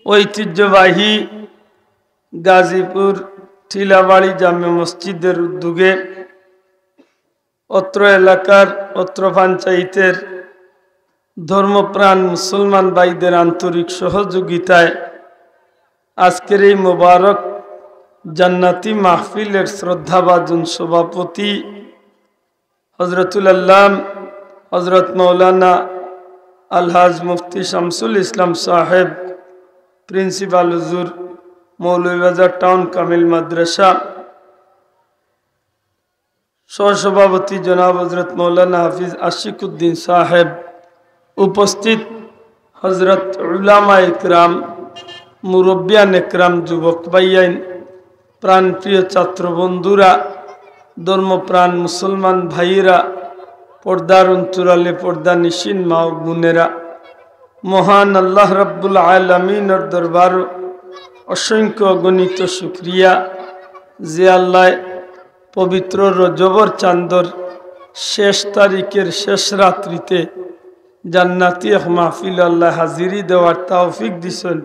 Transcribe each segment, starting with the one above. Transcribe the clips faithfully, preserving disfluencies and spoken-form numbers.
ঐতিহ্যবাহী গাজীপুর টিলাবাড়ি জামে মসজিদের উদ্যোগে অত্র এলাকার, অত্র পঞ্চায়েতের ধর্মপ্রাণ মুসলমান ভাইদের আন্তরিক সহযোগিতায় আজকের এই মোবারক জান্নাতি মাহফিলের শ্রদ্ধাভাজন সভাপতি হজরতুল আল্লাম হজরত মৌলানা আলহাজ মুফতি শামসুল ইসলাম সাহেব, প্রিন্সিপাল হুজুর, মৌলভীবাজার টাউন কামিল মাদ্রাসা, সহসভাপতি জনাব হজরত মৌলানা হাফিজ আশিকুদ্দিন সাহেব, উপস্থিত হজরত উলামা একরাম, মুরব্বিয়ান একরাম, যুবক ভাইয়াইন, প্রাণপ্রিয় ছাত্র বন্ধুরা, ধর্মপ্রাণ মুসলমান ভাইয়েরা, পর্দার অন্তরালে পর্দা নিশিন মা ও বোনেরা, মহান আল্লাহ রাব্বুল আলামিনর দরবার অসংখ্য অগণিত শুকরিয়া, যে আল্লাহ পবিত্র রজবর চান্দর শেষ তারিখের শেষ রাত্রিতে জান্নাতি এক মাহফিল আল্লাহ হাজিরি দেওয়ার তৌফিক দিছেন।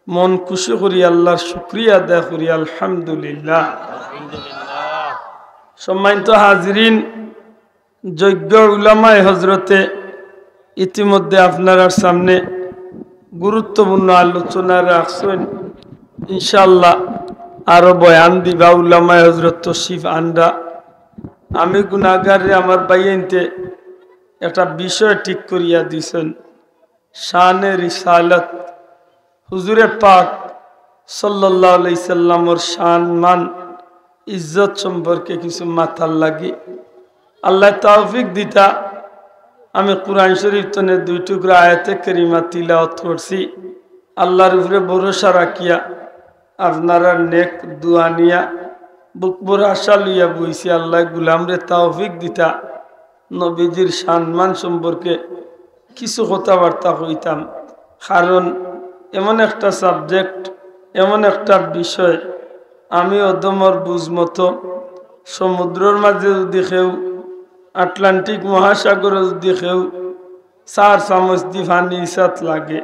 মন খুশি করি আল্লাহর শুকরিয়া আদায় করি, আলহামদুলিল্লাহ। সম্মানিত হাজিরিন, যোগ্য উলামায়ে হজরতে ইতিমধ্যে আপনারার সামনে গুরুত্বপূর্ণ আলোচনা রাখছেন। ইনশাআল্লাহ আরো বয়ান দিবা উলামায়ে হজরত তশরিফ আনরা। আমি গুনাহগাররে আমার ভাইয়াইন্তে একটা বিষয় ঠিক করিয়া দিছেন, শানে রিসালত, হুজুরে পাক সাল্লাল্লাহু আলাইহি সাল্লামর শান মান ইজ্জত সম্পর্কে কিছু মাতার লাগি। আল্লাহ তৌফিক দিতা, আমি কোরআন শরীফ তনে দুই টুকরা আয়াতে কারিমা তিলাওয়াত করছি। আল্লাহর উপরে ভরসা রাখিয়া আপনারার নেক দোয়া নিয়া বুক ভরা আশা লইয়া বইছি। আল্লাহ গুলামরে তৌফিক দিতা, নবীজির শান মান সম্পর্কে কিছু কথাবার্তা কইতাম। কারণ এমন একটা সাবজেক্ট, এমন একটা বিষয়, আমি অধমর বুঝ মতো সমুদ্রর মাঝে যদি কেউ, আটলান্টিক মহাসাগরো যদি কেউ চার চামচ দি পানি ইসাত লাগে,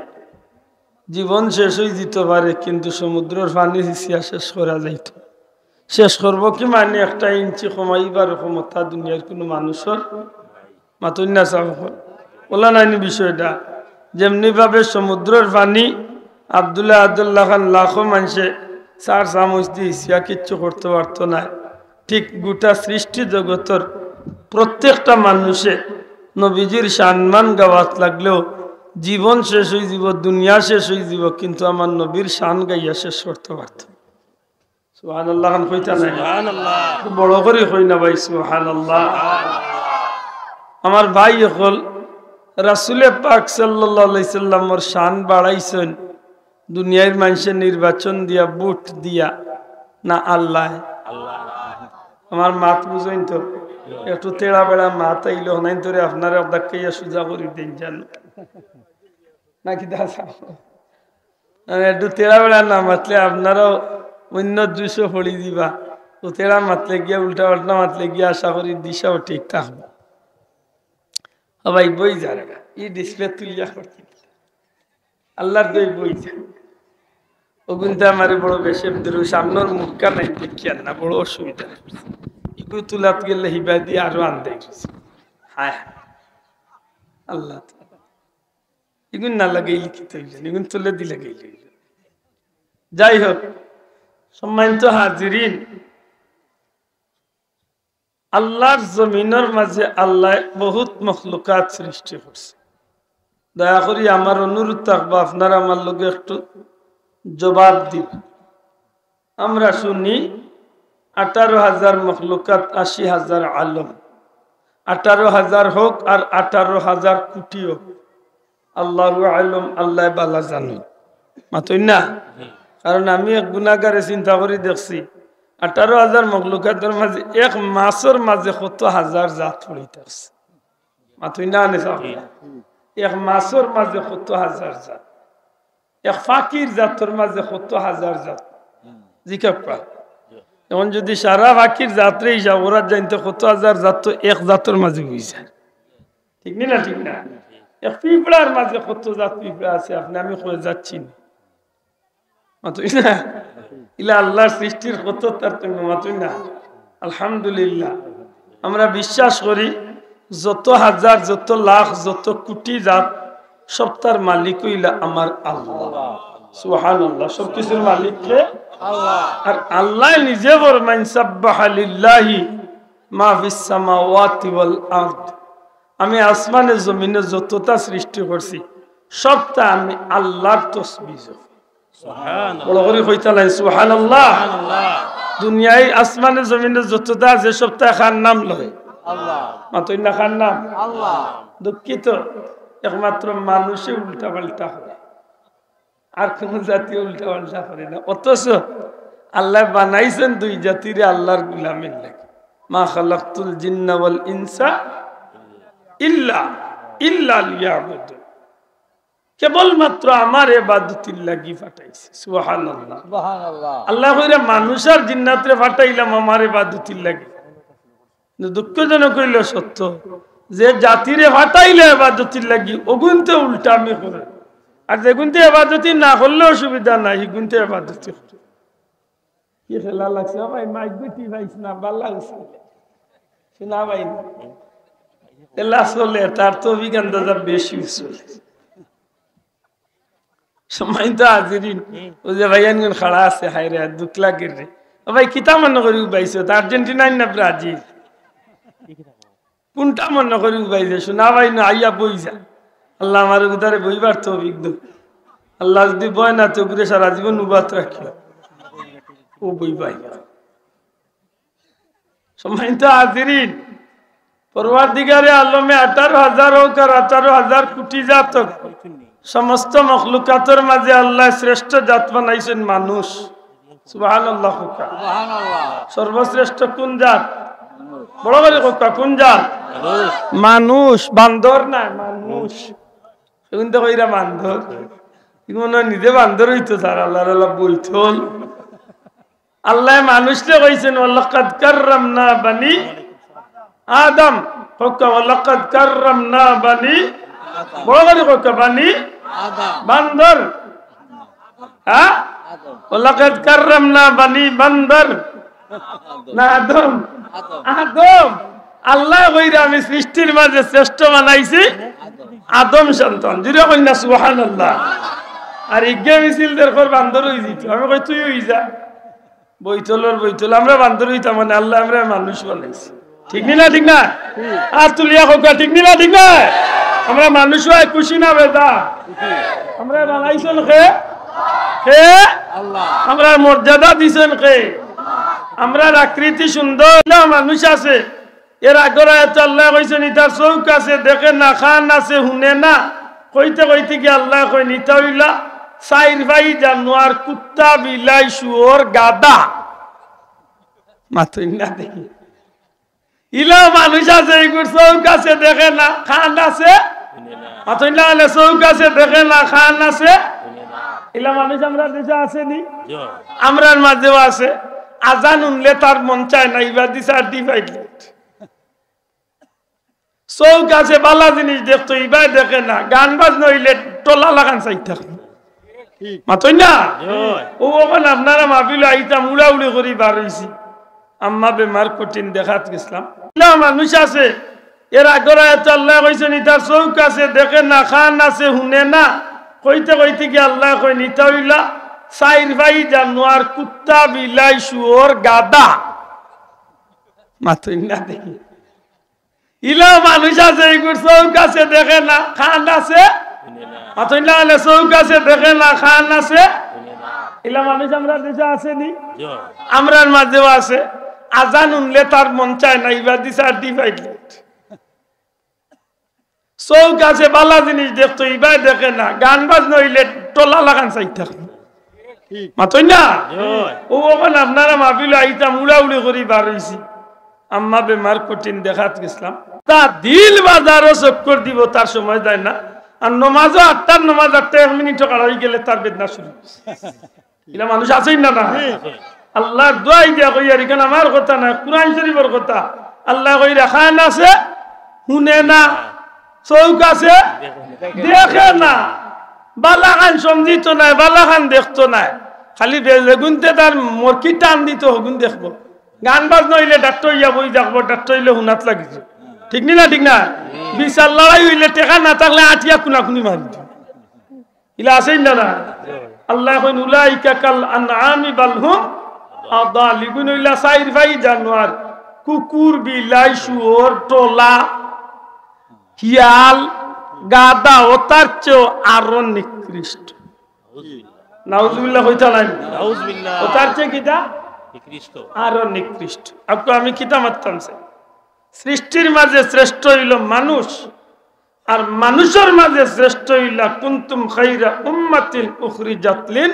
জীবন শেষ অই যিতো পারে, কিন্তু সমুদ্রর পানি হিছিয়া শেষ করা যাইতো। শেষ করবো কি মানে একটা ইঞ্চি কমাইবার ক্ষমতা দুনিয়ার কুনু মানুষর মাতইন না চাও। ওলা নাইনি বিষয়টা, যেমনি ভাবে সমুদ্রর পানি আব্দুল্লাহ আব্দুল্লাহ খান লাখো মানষে চার চামচ দি হিছিয়া কিচ্ছু করতো পারতো নায়, ঠিক গোটা সৃষ্টি জগতর প্রত্যেকটা মানুষে নবীজির শান মান গাওয়াত লাগলেও জীবন শেষ অই যিবো, দুনিয়া শেষ অই যিবো, কিন্তু আমার নবীর শান গাইয়া শেষ করতো পারতো। সুবহানাল্লাহ খান কইতা নাই? সুবহানাল্লাহ। একটু বড় করি কই না ভাই, সুবহানাল্লাহ। আমার ভাই অকল, রাসূলে পাক সাল্লাল্লাহু আলাইহি সাল্লামর শান বাড়াইছইন দুনিয়ার মানষে নির্বাচন দিয়া, ভোট দিয়া, না আল্লায়? আমার মাত বুঝইন তো, একটু তেড়া বেড়া মাত আইলো, হনাইন তোরে আপনারা ধাক্কাইয়া সুজা করি দেইন জানো। নাকি দাদা? মানে একটু তেড়া বেড়া না মাতলে আপনারাও অন্য জুসো পড়ি দিবা। ও তেড়া মাতলে গিয়া, উল্টা পাল্টা মাতলে গিয়া আশা করি দিশাও ঠিক থাকবো। ও ভাই, বই যার গা। ই ডিসপ্লে তুলিয়া করতে। আল্লাহর দই বই যার। ওগুনতে আমারে বড় বেশে দূর সামনের মুখটা নাই দেখিয়ার না, বড় অসুবিধা। ইগু তুলাত গেলে হিবা দিয়ে আরো আন্দে গেছে। হায় হায়। আল্লাহ তাআলা। ইগুন না লাগাইলে কি তৈল? ইগুন তুলে দিলে গেল। যাই হোক, সম্মানিত হাজিরিন, আল্লাহর জমিনর মাঝে আল্লাহ বহুত মখলুকাত সৃষ্টি করছে। দয়া করি আমার অনুরোধ থাকবো, আপনারা আমার লগে একটু জবাব দিবা। আমরা শুনি আঠারো হাজার মখলুকাত, আশি হাজার আলম, আঠারো হাজার হোক আর আঠারো হাজার কোটি হোক, আল্লাহু আলম, আল্লাহ বালা জানো। মাতই না? কারণ আমি এক গুনাগারে চিন্তা করি দেখছি, আঠারো হাজার মখলুকাতর মাঝে এক মাছর মাঝে কত হাজার জাত পড়ি থাকছে। মাতই না আনে সাহেব? এক মাছর মাঝে কত হাজার জাত, এক ফাকির জাতর মাঝে কত হাজার জাত। জি কাকা, এখন যদি সারা ফাকির জাতরে হিসাব করা যাইতে কত হাজার জাত তো এক জাতর মাঝে হয়ে যায়। ঠিক নি না? ঠিক না? এক পিঁপড়ার মাঝে কত জাত পিঁপড়া আছে, আপনি আমি কয়ে যাচ্ছি না। মাতইন না? ইলা আল্লাহর সৃষ্টির কত তারতম্য, মাতইন না? আলহামদুলিল্লাহ। আমরা বিশ্বাস করি যত হাজার, যত লাখ, যত কোটি জাত, সবতার মালিক অইলা আমার আল্লাহ। সুবহানাল্লাহ। সব কিছুর মালিক কে? আল্লাহ। আর আল্লাহ নিজে ফরমাইন, "সাব্বাহা লিল্লাহি মা ফিস সামাওয়াতি ওয়াল আরদ।" আমি আসমানে জমিনে যততা সৃষ্টি করছি, সবতা আমি আল্লাহর তসবিহ। সুবহানাল্লাহ। বড় করি কইতা নাই, সুবহানাল্লাহ। সুবহানাল্লাহ। দুনিয়ার আসমানে জমিনে যততা আছে, সবতায় কার নাম লয়? আল্লাহ। মাতইন না, কার নাম? আল্লাহ। দুঃখিত, একমাত্র মানুষে উল্টা পাল্টা করে, আর কোন জাতিয়ে উল্টা পাল্টা করে না। অথচ আল্লাহ বানাইছেন দুই জাতিরে আল্লাহর গোলামির লাগি। "মা খালাকতুল জিন্না ওয়াল ইনসা ইল্লা, ইল্লা লিয়াবুদুন।" কেবলমাত্র আমার ইবাদতির লাগি পাঠাইছি। সুবহানাল্লাহ। সুবহানাল্লাহ। আল্লাহ কইরা, "মানুষ আর জিন্নাতরে পাঠাইলাম আমার ইবাদতির লাগি।" কিন্তু দুঃখজনক অইলো সত্য, যে জাতিরে পাঠাইলে ইবাদতির লাগি, অগুনতে উল্টা আমি করে। আর যেগুনতে ইবাদতি না করলে অসুবিধা নাই, হিগুনতে ইবাদতি করে। কি খেলা লাগছে? ও ভাই, মাইক বেটি পাইছ না, বালা হইছে। শোনা ভাই না। এলা চলে, তার তৌফিক আন্দাজা বেশি চলে। সম্মানিত হাজিরিন, ওই যে ভাইয়ানগুন খাড়া আছে, হায় রে, দুঃখ লাগে রে। ও ভাই, কিতা মনে করি উবাইছো? তা আর্জেন্টিনা না ব্রাজিল? কোনটা মনে করি উবাইছে? শোনা ভাই না, আইয়া বই যা। আল্লাহ আমার উদারে বইবার তৌফিক দেও। আল্লাহ যদি বয় না, তো ঘুরে সারা জীবন উবাত রাখিও। ও বই ভাই। সম্মানিত হাজিরিন, পরওয়ারদিগারে আলমে আঠারো হাজার হোক আর আঠারো হাজার কোটি জাত হোক, সমস্ত মখলুকাতর মাঝে আল্লাহ শ্রেষ্ঠ জাত বানাইছেন মানুষ। সুবহানাল্লাহ কউক্কা। সুবহানাল্লাহ। সর্বশ্রেষ্ঠ কোন জাত? বড় করি কউক্কা, কোন জাত? মানুষ। মানুষ, বান্দর না, মানুষ। এখন তো কইরা বান্দর। এখন নিজে বান্দর অইতো স্যার, আল্লাহর আল্লাহ বইতল। আল্লাহ মানুষরে কইছেন, "ওয়ালাকাদ কাররামনা বানি আদম।" কউক্কা, "ওয়ালাকাদ কাররামনা বানি।" বড় করি কউক্কা, বানি আদম। বান্দর। হ্যাঁ? আদম। "ওয়ালাকাদ কাররামনা বানি বান্দর।" আদম। না, আদম। আদম। আদম। আল্লাহ কইরা, "আমি সৃষ্টির মাঝে শ্রেষ্ঠ বানাইছি আদম। আদম সন্তান।" জুরে কইন না, সুবহানাল্লাহ। আর ইগে মিছিল দের কর বান্দর অই যিত। আমি কই, "তুই অই যা।" বইতলর বইতল, আমরা বান্দর অইতাম মানে আল্লাহ আমরা মানুষ বানাইছে। ঠিক নি না? ঠিক না? আর তুলিয়া কউক্কা, ঠিক নি না? ঠিক না? আমরা মানুষ অয় খুশি না বেজার? আমরা বানাইছইন কে? কে? আল্লাহ। আমরা মর্যাদা দিছইন কে? আমরা আকৃতি সুন্দর না মানুষ আছে? এর আগর আয়াত আল্লাহ কইছেন, "ইতার চউখ আছে, দেখে না, কান আছে, হুনে না।" কইতে কইতে গিয়া আল্লাহ কইন, "ইতা অইলা চাইর পাই জানোয়ার, কুত্তা, বিলাই, শুয়োর, গাধা।" মাতইন না দেখি। ইলা মানুষ আছে, ইগুর চউখ আছে, দেখে না, কান আছে। মাতইন না, চউখ আছে, দেখে না, কান আছে। ইলা মানুষ আমরা দেশে আছে নি? আমরার মাঝেও আছে। আজান হুনলে তার মন চায় না, ইবাদি চার দি পাইলে। চউখ আছে, বালা জিনিস দেখতো, ইবায় দেখে না। গান বাজনা অইলে টলা লাগান চাই থাকে। মাতইন না? ও, অখন আপনারা মাহফিলো আইতাম, উড়াউড়ি করি বার অইছি। আম্মা বেমার কঠিন, দেখাত গেছলাম। ইলা মানুষ আছে, এর আগর আয়াত আল্লাহ কইছেন, "ইতার চউখ আছে, দেখে না, কান আছে, হুনে না।" কইতে কইতে গিয়া আল্লাহ কইন, "ইতা অইলা চাইর পাই জানোয়ার, কুত্তা, বিলাই, শুয়োর, গাধা।" মাতইন না দেখি। ইলা মানুষ আছে, ইগুর চউখ আছে, দেখে না, কান আছে। মাতইন না, চউখ আছে, দেখে না, কান আছে। ইলা মানুষ আমরা দেশে আছে নি? আমরার মাঝেও আছে। আজান হুনলে তার মন চায় না, ইবাদি চার দি পাইলে। চউখ আছে, বালা জিনিস দেখতো, ইবায় দেখে না। গান বাজনা অইলে টলা লাগান চাই থাকে। মাতইন না? ও, অখন আপনারা মাহফিলো আইতাম, উড়াউড়ি করি বার অইছি। আম্মা বেমার কঠিন, দেখাত গেছলাম। তা দিল বাজারো চক্কর দিব, তার সময় যায় না। আর নমাজও আটটার নমাজ, আটটা এক মিনিটও খাড়া অই গেলে তার বেদনা শুরু। ইলা মানুষ আছইন না, না? আল্লাহর দোয়াই দিয়া কইয়ার, ইখান আমার কথা নায়, কুরআন শরীফর কথা। আল্লায় কইরা, কান আছে, হুনে না, চউখ আছে, দেখে না, বালা খান সমঝিতো নায়, বালা খান দেখতো নায়। খালি বে-, যেগুনতে তার মরকি টান দিত, হগুন দেখবো। গান বাজনা অইলে ডাক্তার অইয়া বই দেখবো, ডাক্তার অইলে হুনাত লাগিছে। ঠিক নি না? ঠিক না? বিচার লড়াই অইলে টেকা না থাকলে আটিয়া কুনাকুনি মারি দিত। ইলা আছেন না, না? আল্লায় কইন, "উলাইকা কাল আনআমি বাল হুম আদাল।" ইগুন অইলা চাইর পাই জানোয়ার, কুকুর, বিলাই, শুয়োর, টোলা, হিয়াল, গাধা, অতার চেয়েও আরো নিকৃষ্ট। নাউজুবিল্লাহ কইতা নাই? নাউজুবিল্লাহ। অতার চেয়ে কিতা? নিকৃষ্ট। আরো নিকৃষ্ট। আপকু আমি কিতা মাততাম চাই? সৃষ্টির মাঝে শ্রেষ্ঠ অইলো মানুষ, আর মানুষর মাঝে শ্রেষ্ঠ অইলা কুনতুম খাইরা উম্মাতিন উখরিজাত লিন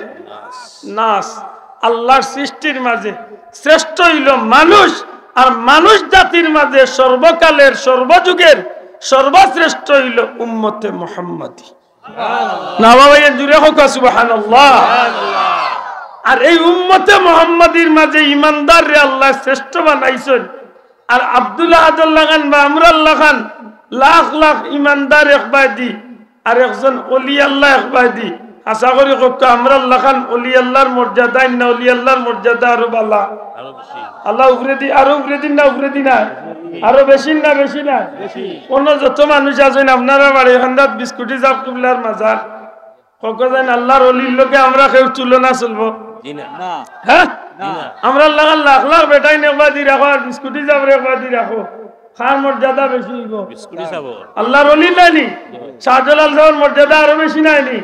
নাস। আল্লাহর সৃষ্টির মাঝে শ্রেষ্ঠ অইলো মানুষ, আর মানুষ জাতির মাঝে সর্বকালের সর্বযুগের সর্বশ্রেষ্ঠ অইলো উম্মতে মুহাম্মাদী। না বাবা, এ জুরে কউক্কা সুবহানাল্লাহ। আর এই উম্মতে মুহাম্মাদীর মাঝে ইমানদাররে আল্লায় শ্রেষ্ঠ বানাইছইন। আর আব্দুল আহাদর লাখান বা আমরার লাখান লাখ লাখ ইমানদার এক বায়দি, আর একজন অলি আল্লাহ এক বায়দি। আশা করি কউক্কা, আমরার লাখান অলি আল্লাহর মর্যাদা, ইন্না অলি আল্লাহর মর্যাদা আরো বালা। আল্লাহ উপরেদি, আরো উপরেদি না উপরেদি না? আরো বেশি না বেশি না? অনো যত মানুষ আছইন, আপনারার বাড়ির কান্দাত বিস্কুটি সাব কিবলার মাজার, কউক্কা যেন আল্লাহর অলির লগে আমরা কেউর তুলনা চলবো? জি না। না। হ্যাঁ? জি না। আমরার লাখান লাখ লাখ বেটাইন এক বায়দি রাখো আর বিস্কুটি সাবরে এক বায়দি রাখো, কার মর্যাদা বেশি অইবো? বিস্কুটি সাবর। আল্লাহর অলি নায়নি? শাহজালাল সাবর মর্যাদা আরো বেশি নায়নি?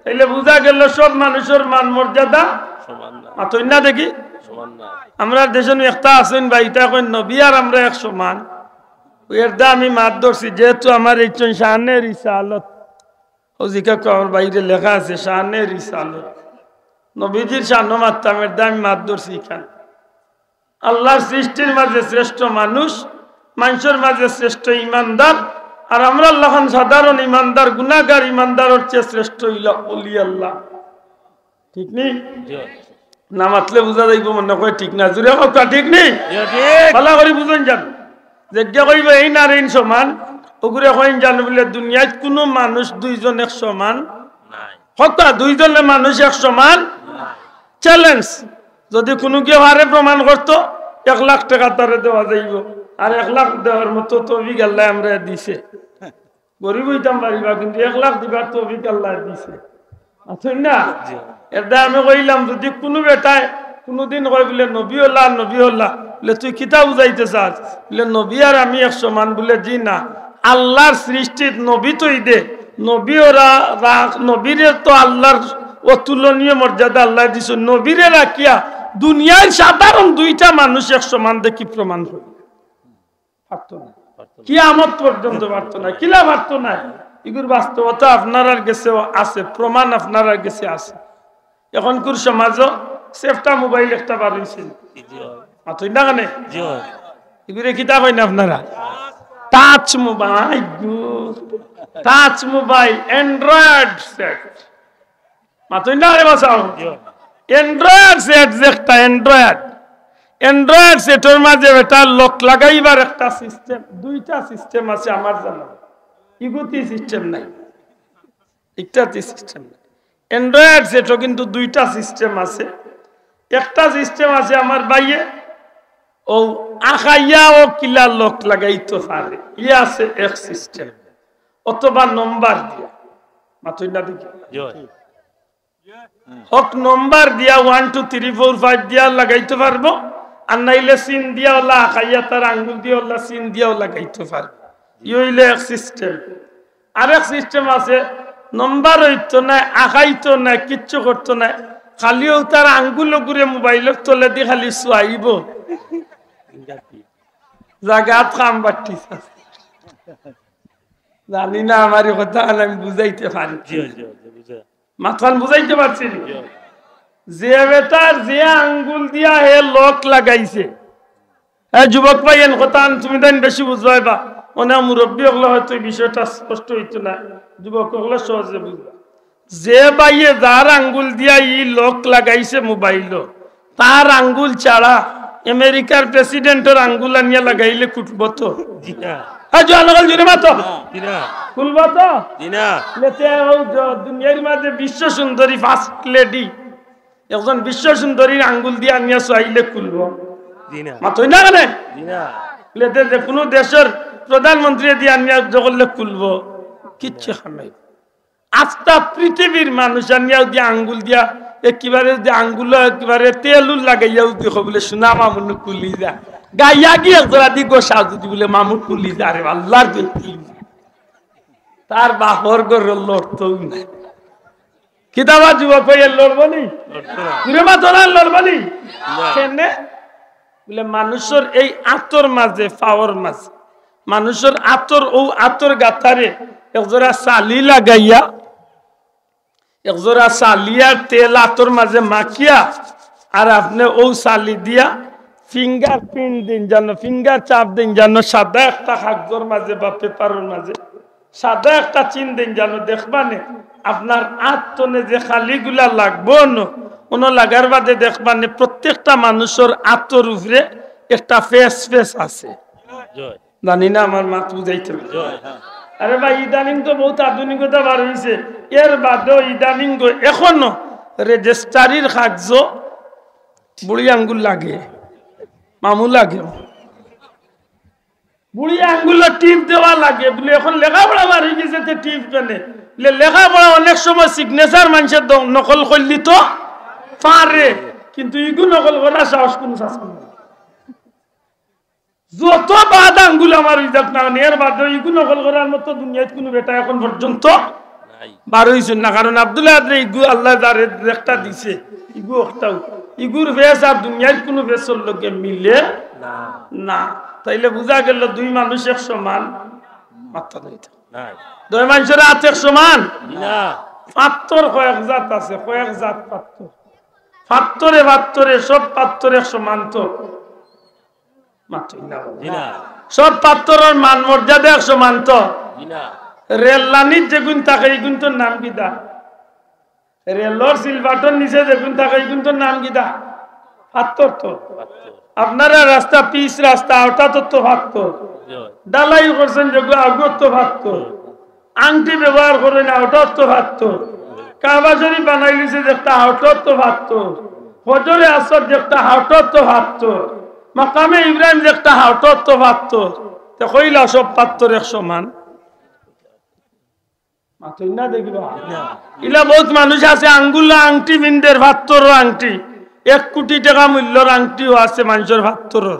তাইলে বুঝা গেল সব মানুষর মান মর্যাদা সমান না। মাতইন না দেখি? সমান না। আমরার দেশো একটা আছইন ভাই, ইতা কইন নবী আর আমরা এক সমান। এরদা আমি মাত ধরছি, যেহেতু আমার এই শানে রিসালত, ও জিকা কওয়ার বাইরে লেখা আছে, শানে রিসালত। নবীজির শানো মাততাম, এরদা আমি মাত ধরছি ইখান। আল্লাহর সৃষ্টির মাঝে শ্রেষ্ঠ মানুষ, মানুষর মাঝে শ্রেষ্ঠ ইমানদার, আর আমরার লাখান সাধারণ ইমানদার, গুনাহগার ইমানদারর চেয়ে শ্রেষ্ঠ অইলা অলি আল্লাহ। ঠিক নি? জি। না মাতলে বুঝা যাইবো মনে কয় ঠিক না। জুরে কউক্কা, ঠিক নি? জি, ঠিক। ভালা করি বুঝইন যান। যেগিয়ে কইবো এইন আর এইন সমান, অগুরে কইন যান বুলে দুনিয়াত কুনু মানুষ দুইজন এক সমান। নাই। কউক্কা, দুইজনে মানুষ এক সমান। নাই। Challenge। যদি কুনুগিয়ে পারে প্রমাণ করতো, এক লাখ টেকা তারে দেওয়া যাইবো। আর এক লাখ দেওয়ার মতো তৌফিক আল্লায় আমরারে দিছে। গরিব অইতাম পারিবা, কিন্তু এক লাখ দিবার তৌফিক আল্লায় দিছে। মাতইন না? জি। এরদা আমি কইলাম, যদি কুনু বেটায় কুনুদিন কয় বুলে, "নবী অলা, নবী অলা," বুলে, "তুই কিতা বুঝাইতে চাস?" বুলে, "নবী আর আমি এক সমান।" বুলে, "জি না, আল্লাহর সৃষ্টিত নবী তো ইদে, নবী ওরা রা-, নবীরে তো আল্লাহর অতুলনীয় মর্যাদা আল্লায় দিছে, নবীরে রাখিয়া দুনিয়ার সাধারণ দুইটা মানুষ এক সমান দেখি প্রমাণ করি।" পারতো না। পারতো না। কিয়ামত পর্যন্ত পারতো না। কিলা পারতো না? ইগুর বাস্তবতা আপনারার গেছেও আছে, প্রমাণ আপনারার গেছে আছে। এখনকুর সমাজও সেফটা মোবাইল একটা বার অইছে। জি অয়। মাতইন না কেনে? জি অয়। ইগুরে কিতা কইন আপনারা? টাচ মোবাইল, গো। Touch mobile, Android set. মাতইন না রে বাসাও। জি অয়। Android সেট যে একটা Android, Android সেটর মাঝে বেটা লক লাগাইবার একটা সিস্টেম, দুইটা সিস্টেম আছে আমার জানা। ইগুতি সিস্টেম নাই, ইটাতি সিস্টেম নাই। Android সেটও কিন্তু দুইটা সিস্টেম আছে। একটা সিস্টেম আছে আমার ভাইয়ে, ও আখাইয়া ও কিলা লক লাগাইতো পারে, ই আছে এক সিস্টেম, অথবা নম্বর দিয়া। মাতইন না দেখি। জি অয়। হক নম্বর দিয়া one two three four five দিয়া লাগাইতো পারবো, আর নাইলে সিন দিয়া ওলা আখাইয়া তার আঙ্গুল দিয়া ওলা সিন দিয়াও লাগাইতো পারবো। ই অইলে এক সিস্টেম। আরেক সিস্টেম আছে, নম্বর অইতো নায়, আখাইতো নায়, কিচ্ছু করতো নায়, খালি অউ তার আঙ্গুল অগুরে মোবাইলর তলেদি খালি চুয়াইবো। জাগাত কাম বাট্টি। জানি না আমার ই কথা আমি বুঝাইতে পারি। জি, জি, জি, বুঝা। মাতখান বুঝাইতে পারছি নি? জি। যে বেটার যে আঙ্গুল দিয়া হে লক লাগাইছে, হে যুবক ভাই, এন কথা আন তুমি তাইন বেশি বুঝবায় বা অনেক মুরব্বী অকলে হয়তো ই বিষয়টা স্পষ্ট অইতো না, যুবক অকলে সহজে বুঝবা। যে ভাইয়ে যার আঙ্গুল দিয়া ই লক লাগাইছে মোবাইলও, তার আঙ্গুল ছাড়া আমেরিকার প্রেসিডেন্টর আঙ্গুল আনিয়া লাগাইলে খুলবো তো? জি না। হ্যাঁ, জোয়ান অকল জুরে মাতো। জি না। খুলবো তো? জি না। লেতে ও জ-, দুনিয়ার মাঝে বিশ্ব সুন্দরী ফার্স্ট লেডি একজন বিশ্ব সুন্দরীর আঙ্গুল দিয়া আনিয়া চাইলে খুলবো? জি না। মাতইন না কেনে? জি না। বলে, যে, যে কোনো দেশর প্রধানমন্ত্রী দিয়া আনিয়া জগলে খুলবো? কিচ্ছু নাই। আস্তা পৃথিবীর মানুষ আনিয়া দিয়া আঙ্গুল দিয়া একেবারে যে আঙ্গুল একেবারে তেল লাগাইয়া উদি কবলে সোনা মামুনু খুলি যা। গাইয়া গিয়ে একজোড়া দি গোসা যদি বলে মামু খুলি যা রে আল্লাহর দুই খুলি যা। তার বাপর ঘর লড়তো না। কিতাবা যুবক হইয়া লড়বো নি? লড়তো না। ঘুরে মা তোরা লড়বো নি? না। কেনে? বলে, মানুষর এই আতর মাঝে, পাওর মাঝে, মানুষর আতর, ও আতর গাতারে একজোড়া চালি লাগাইয়া, একজোড়া চালি আর তেল আতর মাঝে মাখিয়া, আর আপনে ও চালি দিয়া ফিঙ্গার প্রিন্ট দিন জানো, ফিঙ্গার চাপ দিন জানো, সাদা একটা কাগজর মাঝে বা পেপারর মাঝে সাদা একটা চিন দিন জানো, দেখবানে আপনার আত তনে যে খালিগুলা লাগবো ন, অনো লাগার বাদে দেখবানে প্রত্যেকটা মানুষর আতর উপরে একটা ফেস ফেস আছে। জয়। জানি না আমার মাত বুঝাইতে পারছি। জয়, হ্যাঁ। আরে ভাই, ইদানিং তো বহুত আধুনিকতা বার হইছে, এর বাদেও ইদানিং গো এখনো রেজিস্ট্রারির কাগজো বুড়ি আঙ্গুল লাগে, মামু লাগে। বুড়ি আঙ্গুলো টিপ দেওয়া লাগে বলে, এখন লেখাপড়া বার হয়ে গেছে, তে টিপ কেনে? বলে, লেখাপড়া অনেক সময় সিগনেচার মানুষের দ-, নকল করলি তো পারে, কিন্তু ইগু নকল করার সাহস কোনো শাসন নেই। যত বাদ আঙ্গুল আমার হয়ে যাক না, এর বাদে ইগু নকল করার মতো দুনিয়াত কোনো বেটা এখন পর্যন্ত নাই। বার হইছইন না, কারণ আব্দুল আহাদরে ইগু আল্লাহ যারে একটা দিছে, ইগু একটাও, ইগুর ফেস আর দুনিয়ার কোনো ফেসর লগে মিলে না। না। তাইলে বুঝা গেল দুই মানুষ এক সমান, মাত্তা দুইটা। নাই। দুই মানুষর আত এক সমান? না। পাত্তর কয়েক জাত আছে, কয়েক জাত পাত্তর। পাত্তরে পাত্তরে, সব পাত্তর এক সমান তো? মাতইন না। জি না। সব পাত্তরর মান মর্যাদা এক সমান তো? জি না। রেল লাইনর যেগুন থাকে, ইগুনতর নাম কিতা? রেলর সিলবাটর নিচে যেগুন থাকে, ইগুনতর নাম কিতা? পাত্তর তো। পাত্তর। আপনারা রাস্তা, পিচ রাস্তা, ওটাত তো পাত্তর। জি। ঢালাই করছেন যেগু, অগুত তো পাত্তর। আংটি ব্যবহার করইন, ওটাত তো পাত্তর। কাবা শরীফ বানাইলিছে যে একটা, ওটাত তো পাত্তর। হজরে আসওয়াদ যে একটা, ওটাত তো পাত্তর। মাকামে ইব্রাহিম যে একটা, ওটাত তো পাত্তর। তে কইলা সব পাত্তর এক সমান? মাতইন না দেখি বা। ইলা বহুত মানুষ আছে, আঙ্গুলো আংটি পিন্দের, পাত্তরর আংটি, এক কোটি টেকা মূল্যর আংটিও আছে মানষর পাত্তরর।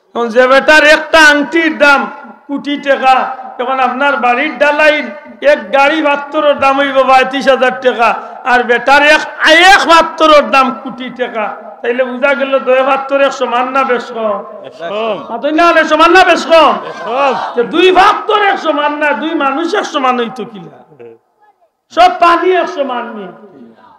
এখন যে বেটার একটা আংটির দাম কোটি টেকা, এখন আপনার বাড়ির ঢালাইর এক গাড়ি পাত্তরর দাম অইবো পঁয়ত্রিশ হাজার টেকা, আর বেটার এক, এক পাত্তরর দাম কোটি টেকা, তাইলে বুঝা গেল দুই পাত্তর এক সমান না বেশ কম? বেশ কম। মাতইন না, সমান না বেশ কম? বেশ কম। তে দুই পাত্তর এক সমান না, দুই মানুষ এক সমান অইতো কিলা? সব পানি এক সমান নি?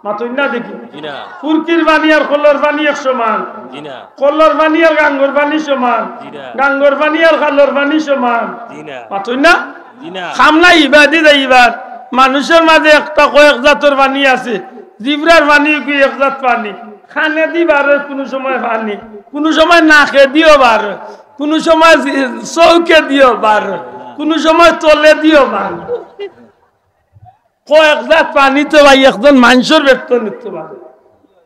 মাতইন না দেখি। জি না। ফুরকির পানি আর কলর পানি এক সমান? জি না। কলর পানি আর গাঙ্গর পানি সমান? জি না। গাঙ্গর পানি আর খালর পানি সমান? জি না। মাতইন না? জি না। খামলা ইবাদি যাইবার। মানুষর মাঝে একটা কয়েক জাতর পানি আছে। জিবরার পানি কি এক জাত পানি। কানেদি বারয় কোনো সময় পানি, কোনো সময় নাকেদিও বারয়, কোনো সময় জি-, চউখেদিও বারয়, কোনো সময় তলেদিও বারয়। কয়েক জাত পানি তো ভাই একজন মানষর বেতন নিতে পারে।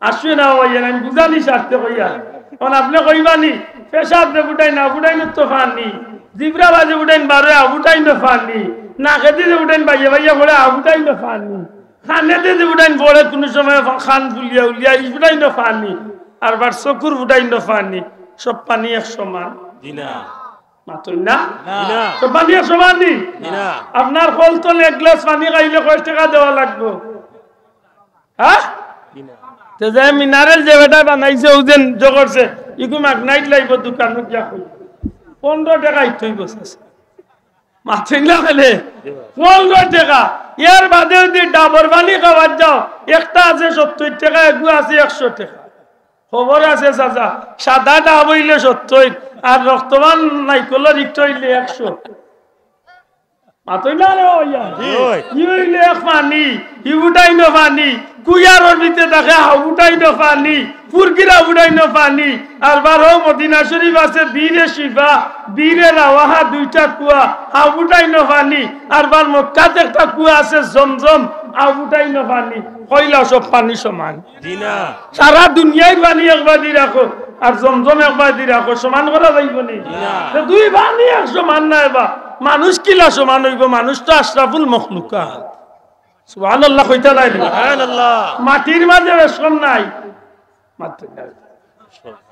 আসবে না ভাই, আমি বুঝানি স্বার্থে কইয়া। এখন আপনে কইবানি, পেশাব দে ফুটাই না, ফুটাই না তো পানি। জিবরা বাজে ফুটাইন বারো, আ ফুটাই না পানি। নাকেদি যে ফুটাইন বাইয়ে বাইয়ে পড়ে, আ ফুটাই না পানি। কানেদি যে ফুটাইন পড়ে, কোনো সময় ফা-, কান ফুলিয়া উলিয়া, ই ফুটাই না পানি। আর বার চকুর ফুটাই না পানি। সব পানি এক সমান? জি না। মাতইন না? জি না। তো পানি এক সমান নি? জি না। আপনার কল তলে এক গ্লাস পানি খাইলে কয় টেকা দেওয়া লাগবো? হ্যাঁ? জি না। তে যে মিনারেল যে বেটা বানাইছে, ও যে জগরছে, ইগু মাগনাইত লাইব দোকানো গিয়া কই। পনেরো টেকা ইতই বসেছে। মাতইন না কেনে? জি না। পনেরো টেকা। এর বাদে যদি ডাবর পানি খাওয়ার যাও, একটা আছে সত্তর টেকা, এগু আছে একশো টেকা। খবর আছে চাচা, সাদা ডাব অইলে সত্তইর, আর রক্তমান নাইকলর ইকটা অইলে একশো। মাতইন না রে ভাইয়া। জি। ই অইলে এক পানি, ই উঠাই না পানি, কুয়ারর ভিতরে থাকে হা উঠাই না পানি, ফুরকিরা উঠাই না পানি, আর বারো মদিনা শরীফ আছে বীরে শিফা, বীরে রাওয়াহা দুইটা কুয়া, হা উঠাই না পানি, আর বার মক্কাত একটা কুয়া আছে জমজম, আবুটাই না পানি, কইলা সব পানি সমান। জি না। সারা দুনিয়ার পানি এক বাদি রাখো, আর জমজম এক বাদি রাখো, সমান করা যাইবো নি? জি না। তো দুই পানি এক সমান নায় বা, মানুষ কিলা সমান অইবো? মানুষ তো আশরাফুল মখলুকাত। সুবহানাল্লাহ কইতা নায় নি? সুবহানাল্লাহ। মাটির মাঝে বেশকম নাই, মাত্র নাই।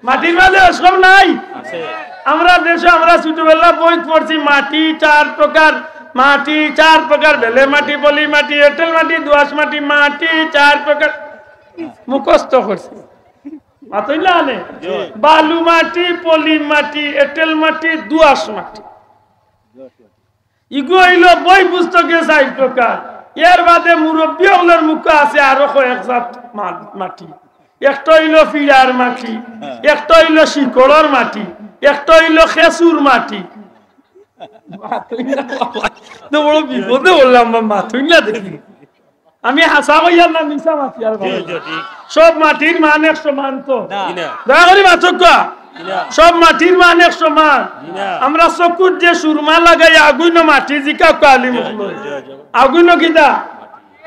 মাটির মাঝে বেশকম নাই। আছে। আমরা দেশে, আমরা ছোটবেলা বইত পড়ছি, মাটি চার প্রকার, মাটি চার প্রকার, বেলে মাটি, পলি মাটি, এঁটেল মাটি, দোআঁশ মাটি, মাটি চার প্রকার মুখস্থ করছি। মাতইন না নি? জি। বালু মাটি, পলি মাটি, এঁটেল মাটি, দোআঁশ মাটি। ইগু অইলো বই পুস্তকে চাইর প্রকার। এর বাদে মুরব্বি অকলর মুখো আছে আরো কয়েক জাত মা-, মাটি। একটা অইলো পিড়ার মাটি, একটা অইলো শিকড়র মাটি, একটা অইলো খেসুর মাটি। মাতইন না বাবা, তো বড় বিপদে বললাম, মাতইন না দেখি। আমি হাছা কইয়ার না মিছা মাতিয়ার? জি, জি, ঠিক। সব মাটির মান এক সমান তো? না। জি না। দয়া করি মাতউক্কা। জি না। সব মাটির মান এক সমান? জি না। আমরা চকুত যে সুরমা লাগাই, অগুইন মাটি, জিকাউক্কা আলিম অকলরে। জি, জি, জি। অগুইন কিতা?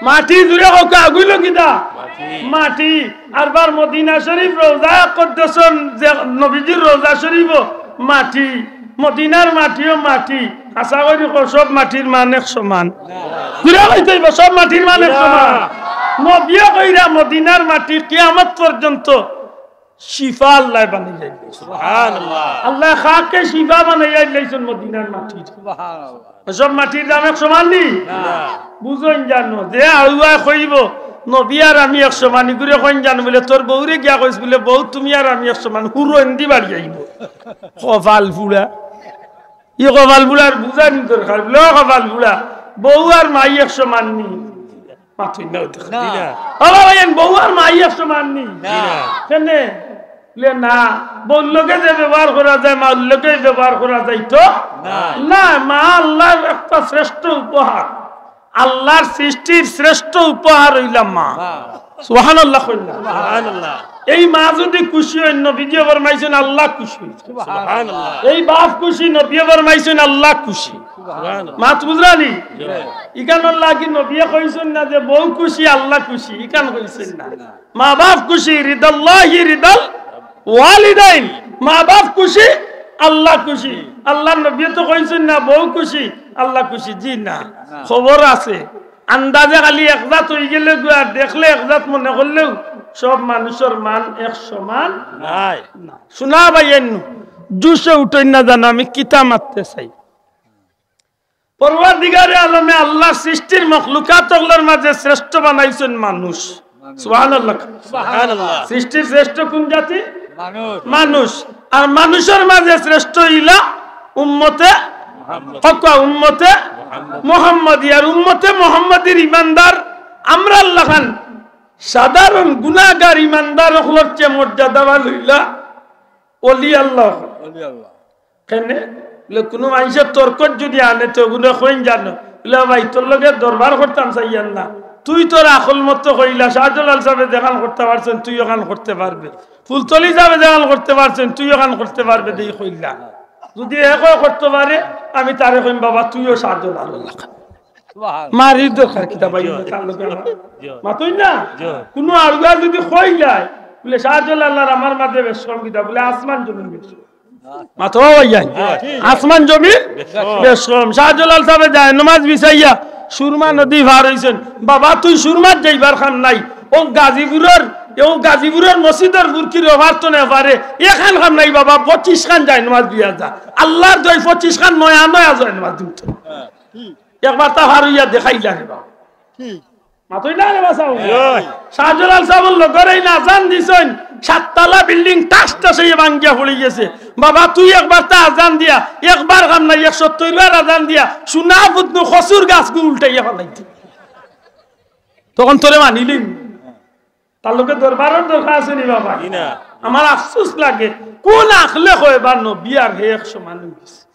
মাটি। জুরে কউক্কা, অগুইন কিতা? মাটি। মাটি। আরবার মদিনা শরীফ রওজা কুদ্দুসুন, যে নবীজির রওজা শরীফও মাটি, মদিনার মাটিও মাটি। হাছা করি কও, সব মাটির মান এক সমান? জুরে কইতে অইবো, সব মাটির মান এক সমান? নবীয়ে কইরা মদিনার মাটি কিয়ামত পর্যন্ত শিফা আল্লায় বানাইয়া দিছে। সুবহানাল্লাহ। আল্লায় খাকে শিফা বানাইয়া দিলাইছইন মদিনার মাটির। সুবহানাল্লাহ। সব মাটির দাম এক সমান নি? না। বুঝইন জানো, যে আউয়ায় কইবো, "নবী আর আমি এক সমান", ইগুরে কইন জানো, বলে, "তোর বউরে গিয়া কইস, বলে, বউ, তুমি আর আমি এক সমান, হুরো এন্দি বাড়ি আইবো।" কপাল ফুড়া। ই কপাল ফুড়ার বুঝানি দরকার, বলে, "ও কপাল ফুড়া, বউ আর মাই এক সমান নি?" মাতইন না, ওই দেখো। না। জি না। ও বাবা, এন বউ আর মাই এক সমান নি? জি না। কেনে? বলে, "না, বউর লগে যে ব্যবহার করা যায়, মার লগে ব্যবহার করা যাইতো না। না। মা আল্লাহর একটা শ্রেষ্ঠ উপহার, আল্লাহর সৃষ্টির শ্রেষ্ঠ উপহার অইলা মা।" হ্যাঁ। সুবহানাল্লাহ কইন না? সুবহানাল্লাহ। এই মা যদি খুশি অইন, নবীজিয়ে ফরমাইছইন, "আল্লাহ খুশি।" সুবহানাল্লাহ। এই বাপ খুশি, নবীয়ে ফরমাইছইন, "আল্লাহ খুশি।" সুবহানাল্লাহ। মাত বুঝরা নি? জি। ইখানর লাগি নবীয়ে কইছইন না যে বউ খুশি, আল্লাহ খুশি, ইখান কইছইন না। মা বাপ খুশি, রিদাল্লাহি রিদাল ওয়ালিদাইন। মা বাপ খুশি, আল্লাহ খুশি। আল্লাহর নবীয়ে তো কইছইন না বউ খুশি, আল্লাহ খুশি। জি না, খবর আছে। আন্দাজে খালি এক জাত অইগেলেগি আর দেখলে এক জাত মনে করলেও সব মানুষর মান এক সমান নায়। না। শুনা ভাই, এন জুশে উঠইন না জানো আমি কিতা মাততে চাই। পরওয়ারদিগারে আলমে আল্লাহর সৃষ্টির মখলুকাত অকলর মাঝে শ্রেষ্ঠ বানাইছইন মানুষ। সুবহানাল্লাহ। সুবহানাল্লাহ। সৃষ্টির শ্রেষ্ঠ কোন জাতি? মানুষ। মানুষ। আর মানুষর মাঝে শ্রেষ্ঠ অইলা উম্মতে, মুহাম্মদ। হক্কা উম্মতে মুহাম্মদ। মুহাম্মদী। আর উম্মতে মুহাম্মদীর ইমানদার আমরার লাখান সাধারণ গুনাহগার ইমানদার অকলর চেয়ে মর্যাদাবান অইলা অলি আল্লাহ। অলি আল্লাহ। কেনে? বলে, কুনু মানষে তর্কত যুদি আনে, তে অগুরে কইন জানো? বলে, "ভাই, তোর লগে দরবার করতাম চাইয়ার না। তুই তোর আকল মতো কইলা, শাহজালাল সাবে যেখান করতা পারছইন, তুই অখান করতে পারবে। ফুলতলি সাবে যেখান করতে পারছইন, তুই অখান করতে পারবে", দেই কইলা। যুদি হে কয় করতে পারে, আমি তারে কইমু, "বাবা, তুইও শাহজালাল।" সুবহান। মারির দরকার কিতা ভাই, জি। তার লগে আমার? জি। মাতইন না? জি। কুনু আড়ুয়া যুদি কইলায়, বলে, "শাহজালাল আর আমার মাঝে বেশকম কিতা?" বলে, "আসমান জমিন বেশকম।" মাতো ভাইয়াইন। হ্যাঁ, ঠিক। আসমান জমিন বেশকম। বেশকম। শাহজালাল সাবে জায়নামাজ বিছাইয়া সুরমা নদী পার অইছইন। বাবা, তুই সুরমাত যাইবার কাম নাই। অউ গাজীপুরর, অউ গাজীপুরর মসজিদর ফুরকির অভার তো না পারে। এখান কাম নাই বাবা, পঁচিশ খান জায়নামাজ দিয়া যা। আল্লাহর দোয়াই পঁচিশ খান নয়া নয়া জায়নামাজ দিত। হ্যাঁ, ঠিক। একবার তা পার অইয়া দেখাইলা রে বাবা। ঠিক। মাতইন না রে বাবা। শাহজালাল সাবর লগর এইন আজান দিছইন, সাততলা বিল্ডিং টাস টাস অইয়া ভাঙ্গিয়া পড়ি গেছে। বাবা, তুই একবার তা আজান দিয়া, একবার কাম নাই, একশো সত্তর বার আজান দিয়া, সোনা ফুতনু কচুর গাছগু উল্টাইয়া ফালাইতে। তখন তোরে মানিলিম। তার লগে দরবারর দরকার আছে নি বাবা? জি না। আমার আফসোস লাগে, কোন আখলে কয় বা নবী আর হে এক সমান অই গেছে?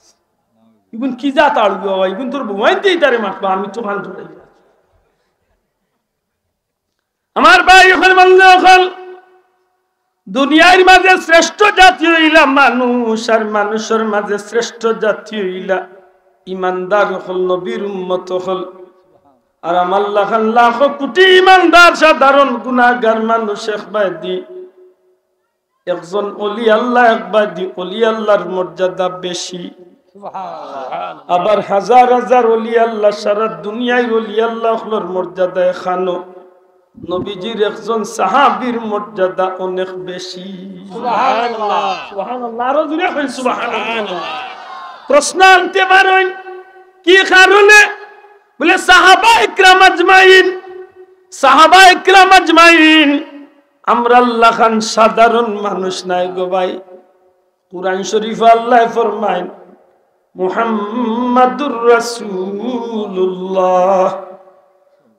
ইগুন কি জাত আড়ু বাবা? ইগুন তোর বউয়াইন্তে ইতারে মাতবা, আমি তো কান ধরাই। আমার ভাই অকল, বন্ধু অকল, দুনিয়ার মাঝে শ্রেষ্ঠ জাতি অইলা মানুষ, আর মানুষর মাঝে শ্রেষ্ঠ জাতি অইলা ইমানদার অকল, নবীর উম্মত অকল। আর আমার লাখান লাখো কোটি ইমানদার সাধারণ গুনাহগার মানুষ এক বায়দি, একজন অলি আল্লাহ এক বায়দি, অলি আল্লাহর মর্যাদা বেশি। আবার হাজার হাজার অলি আল্লাহ, সারা দুনিয়ার অলি আল্লাহ অকলর মর্যাদা এখানো, নবীজির একজন সাহাবীর মর্যাদা অনেক বেশি। সুবহানাল্লাহ। সুবহানাল্লাহ। আরো জোরে কইন সুবহানাল্লাহ। প্রশ্ন আনতে পারেন, কি কারণে? বলে, সাহাবা ইকরাম আজমাইন, সাহাবা ইকরাম আজমাইন, আমরার লাখান সাধারণ মানুষ নায় গো ভাই। কুরআন শরীফো আল্লায় ফরমাইন, মুহাম্মাদুর রাসূলুল্লাহ,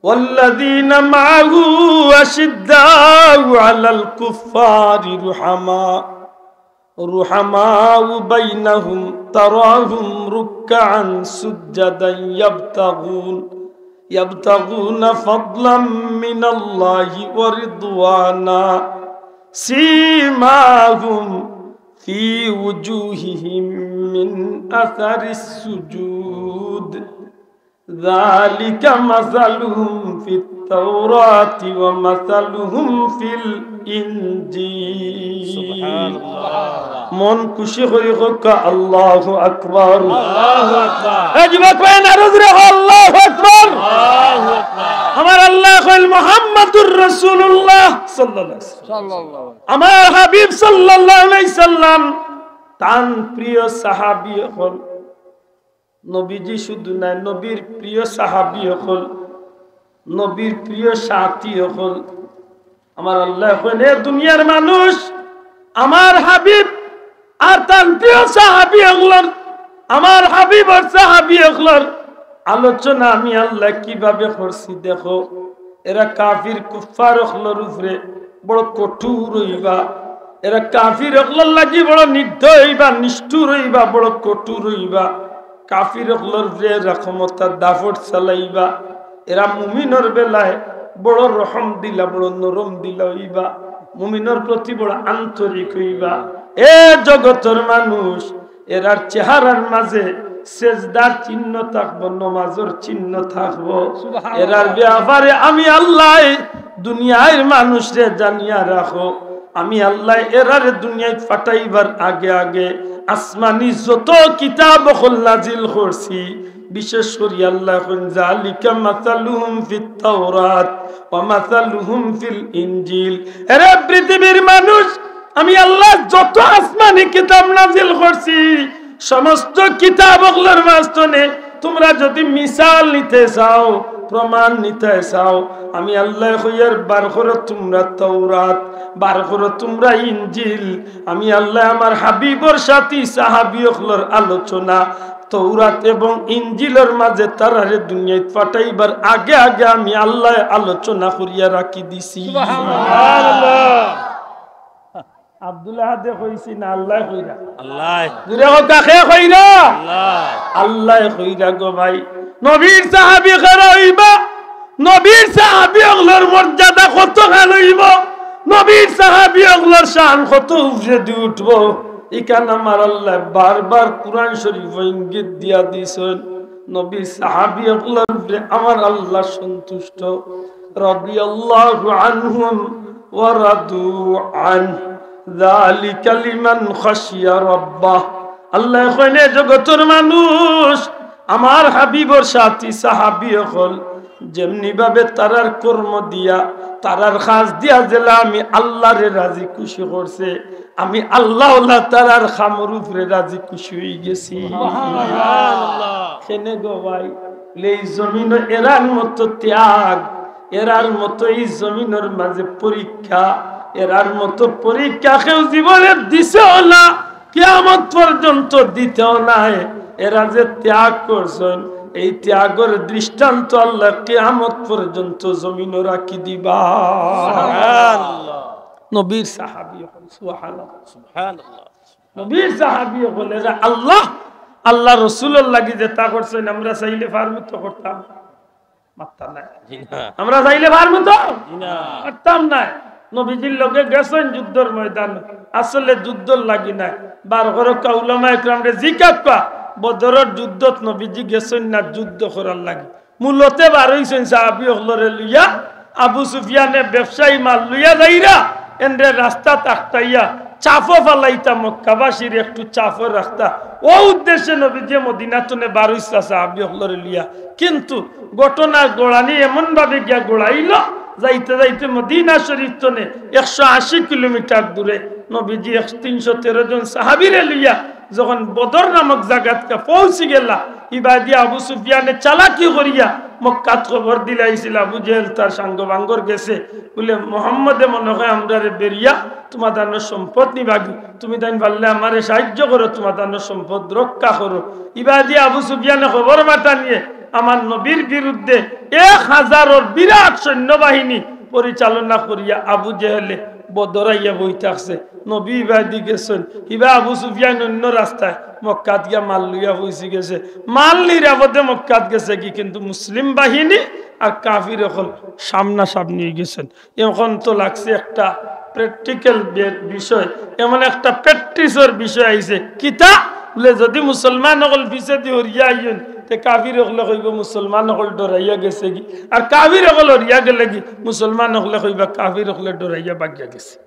والذين معه أشداء على الكفار رحماء، رحماء بينهم، تراهم ركعا سجدا يبتغون، يبتغون فضلا من الله ورضوانا، سيماهم في وجوههم من أثر السجود، ذلك مثلهم في التوراة ومثلهم في الإنجيل। সুবহানাল্লাহ। মন খুশি করি কউক্কা, আল্লাহু আকবার। আল্লাহু আকবার। এই যুবক ভাই, আরো জোরে কও, আল্লাহু আকবার। আল্লাহু আকবার। আমার আল্লায় কইল মুহাম্মাদুর রাসূলুল্লাহ সাল্লাল্লাহু আলাইহি ওয়াসাল্লাম। সাল্লাল্লাহু আলাইহি ওয়াসাল্লাম। আমার হাবিব সাল্লাল্লাহু আলাইহি সাল্লাম, তান প্রিয় সাহাবী অকল, নবীজি শুধু নায়, নবীর প্রিয় সাহাবী অকল, নবীর প্রিয় সাথী অকল। আমার আল্লায় কইন, এ দুনিয়ার মানুষ, আমার হাবিব আর তান প্রিয় সাহাবী অকলর, আমার হাবিবর সাহাবী অকলর আলোচনা আমি আল্লায় কিভাবে করছি দেখো। এরা কাফির কুফফার অকলর উপরে বড় কঠোর অইবা, এরা কাফির অকলর লাগি বড় নির্দয় অইবা, নিষ্ঠুর অইবা, বড় কঠোর অইবা। কাফির অকলর উপরে এরা ক্ষমতার দাপট চালাইবা। এরা মুমিনর বেলায় বড় রহম দিলা, বড় নরম দিলা অইবা। মুমিনর প্রতি বড় আন্তরিক অইবা। এ জগতর মানুষ, এরার চেহারার মাঝে সেজদার চিহ্ন থাকবো, নমাজর চিহ্ন থাকবো। সুবহানাল্লাহ। এরার ব্যাপারে আমি আল্লায় দুনিয়ার মানুষরে জানিয়া রাখো, আমি আল্লায় এরারে দুনিয়াত পাঠাইবার আগে আগে আসমানি যত কিতাব অকল নাজিল করছি, বিশেষ করি আল্লায় কইন, ذلك مثلهم في التوراة ومثلهم في الإنجيل। এরে পৃথিবীর মানুষ, আমি আল্লায় যত আসমানি কিতাব নাজিল করছি, সমস্ত কিতাব অকলর মাঝখানে তোমরা যদি মিসাল নিতে চাও, প্রমাণ নিতে চাও, আমি আল্লায় কইয়ার বার করো তোমরা তৌরাত, বার করো তোমরা ইঞ্জিল। আমি আল্লায় আমার হাবিবর সাথী সাহাবী অকলর আলোচনা, তৌরাত এবং ইঞ্জিলর মাঝে তারারে দুনিয়াত পাঠাইবার আগে আগে আমি আল্লায় আলোচনা করিয়া রাখি দিছি। সুবহানাল্লাহ। আব্দুল আহাদে কইছি না, আল্লায় কইরা? আল্লায়। জোরে কও, কাকে কইরা? আল্লায়। আল্লায় কইরা গো ভাই। নবীর সাহাবী কারা অইবা? নবীর সাহাবী অকলর মর্যাদা কতখান অইবো? নবীর সাহাবী অকলর শান কত উপরেদি উঠবো? ইখান আমার আল্লায় বারবার কুরআন শরীফো ইঙ্গিত দিয়া দিছইন। নবীর সাহাবী অকলর উপরে আমার আল্লাহ সন্তুষ্ট। রাদিয়াল্লাহু আনহুম ওয়া রাদু আনহু। যালিকা লিমান খাশিয়া রাব্বাহ। আল্লায় কইন, এ জগতর মানুষ, আমার হাবিবর সাথী সাহাবী অকল, যেমনি ভাবে তারার কর্ম দিয়া, তারার কাজ দিয়া যেলা আমি আল্লাহরে রাজি খুশি করছে, আমি আল্লাহ ওলা তারার কামর উপরে রাজি খুশি অইগেছি। সুবহানাল্লাহ। কেনে গো ভাই, এই জমিনো এরার মতো ত্যাগ, এরার মতো এই জমিনর মাঝে পরীক্ষা, এরার মতো পরীক্ষা কেউ জীবনে দিছেও না, কিয়ামত পর্যন্ত দিতেও নায়। এরা যে ত্যাগ করছইন, এই ত্যাগর দৃষ্টান্ত আল্লাহ কিয়ামত পর্যন্ত জমিনো রাখি দিবা। সুবহানাল্লাহ। নবীর সাহাবী অকল, সুবহানাল্লাহ। সুবহানাল্লাহ। নবীর সাহাবী অকল, এরা আল্লাহ, আল্লাহ রসুলর লাগি যেতা করছইন, আমরা চাইলে পারমু তো করতাম। মাতরা নায়। জি না। আমরা চাইলে পারমু তো? জি না। পারতাম নায়। নবীজির লগে গেছইন যুদ্ধর ময়দান, আসলে যুদ্ধর লাগি নায়। বার করউক্কা উলামা একরামরে জিকাউক্কা, বদরর যুদ্ধত নবীজি গেছইন না যুদ্ধ করার লাগি। মূলতে বার অইছইন সাহাবি অকলরে লইয়া। আবু সুফিয়ানে ব্যবসায়ী মাল লইয়া যাইরা, এনরে রাস্তাত আটকাইয়া চাপও ফালাইতা, মক্কাবাসীর একটু চাপও রাখতা। অউ উদ্দেশ্যে নবীজিয়ে মদিনা তনে বার অইছলা সাহাবি অকলরে লইয়া। কিন্তু ঘটনার গোড়ানি এমন ভাবে গিয়া গোড়াইল, যাইতে যাইতে মদিনা শরীফ তনে একশো আশি কিলোমিটার দূরে নবীজি এক, তিনশো তেরো জন সাহাবিরে লইয়া যখন বদর নামক জাগাত গিয়া পৌঁছি গেলা, ইবাদি আবু সুফিয়ানে চালাকি করিয়া মক্কাত খবর দিলাইছিল, আবু জেহেল তার সাঙ্গ বাঙ্গর গেছে, বুলে, "মোহাম্মদে মনে হয় আমরারে বেরিয়া তুমার দানর সম্পদ নিবাগি, তুমি তাইন পারলে আমারে সাহায্য করো, তুমার দানর সম্পদ রক্ষা করো।" ইবাদি আবু সুফিয়ানে খবর পাঠানিয়ে আমার নবীর বিরুদ্ধে এক হাজারর বিরাট সৈন্যবাহিনী পরিচালনা করিয়া আবু জেহেলে বদর আইয়া বই থাকছে। নবী ইবাদি গেছইন, ইবা আবু সুফিয়ান অন্য রাস্তায় মক্কাত গিয়া মাল লইয়া পৌঁছি গেছে। মাল নিরাপদে মক্কাত গেছেগি, কিন্তু মুসলিম বাহিনী আর কাফির অকল সামনাসামনি অইগেছইন। এখন তো লাগছে একটা practical বে-, বিষয়, এমন একটা practice-র বিষয় আইছে। কিতা? বুলে, যদি মুসলমান অকল পিছেদি হরিয়া আইন, তে কাফির অকলে কইবো মুসলমান অকল ডরাইয়া গেছেগি, আর কাফির অকল হরিয়া গেলেগি মুসলমান অকলে কইবা কাফির অকলে ডরাইয়া ভাগিয়া গেছে।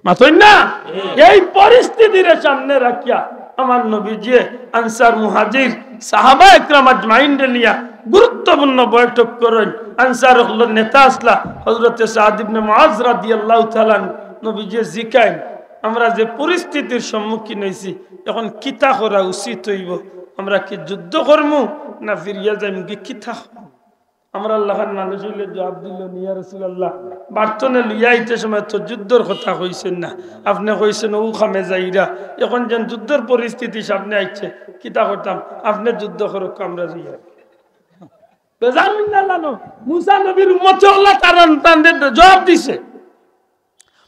মাতইন না? এই পরিস্থিতিরে সামনে রাখিয়া আমার নবীজিয়ে আনসার মুহাজির সাহাবা একরাম আজমাইনরে নিয়া গুরুত্বপূর্ণ বৈঠক করইন। আনসার অকলর নেতা আছলা হযরতে সাদ ইবনে মুআজ রাদিয়াল্লাহু তাআলা আনহু। নবীজিয়ে জিকাইন, "আমরা যে পরিস্থিতির সম্মুখীন অইছি, এখন কিতা করা উচিত অইবো? আমরা কি যুদ্ধ করমু না ফিরিয়া যাইমুগি? কিতা করমু?" আমরার লাখান মানুষ অইলে জবাব দিলো নি, "ইয়া রাসূলুল্লাহ, বাড়ি তনে লইয়া আইতে সময় তো যুদ্ধর কথা কইছইন না, আপনে কইছইন অউ কামে যাইরা, এখন যেন যুদ্ধর পরিস্থিতি সামনে আইছে, কিতা করতাম? আপনে যুদ্ধ করউক্কা, আমরা যাইয়ার।" বেজার অইন না জানো? মুসা নবীর উম্মতে অকলে তারারে জবাব দিছে।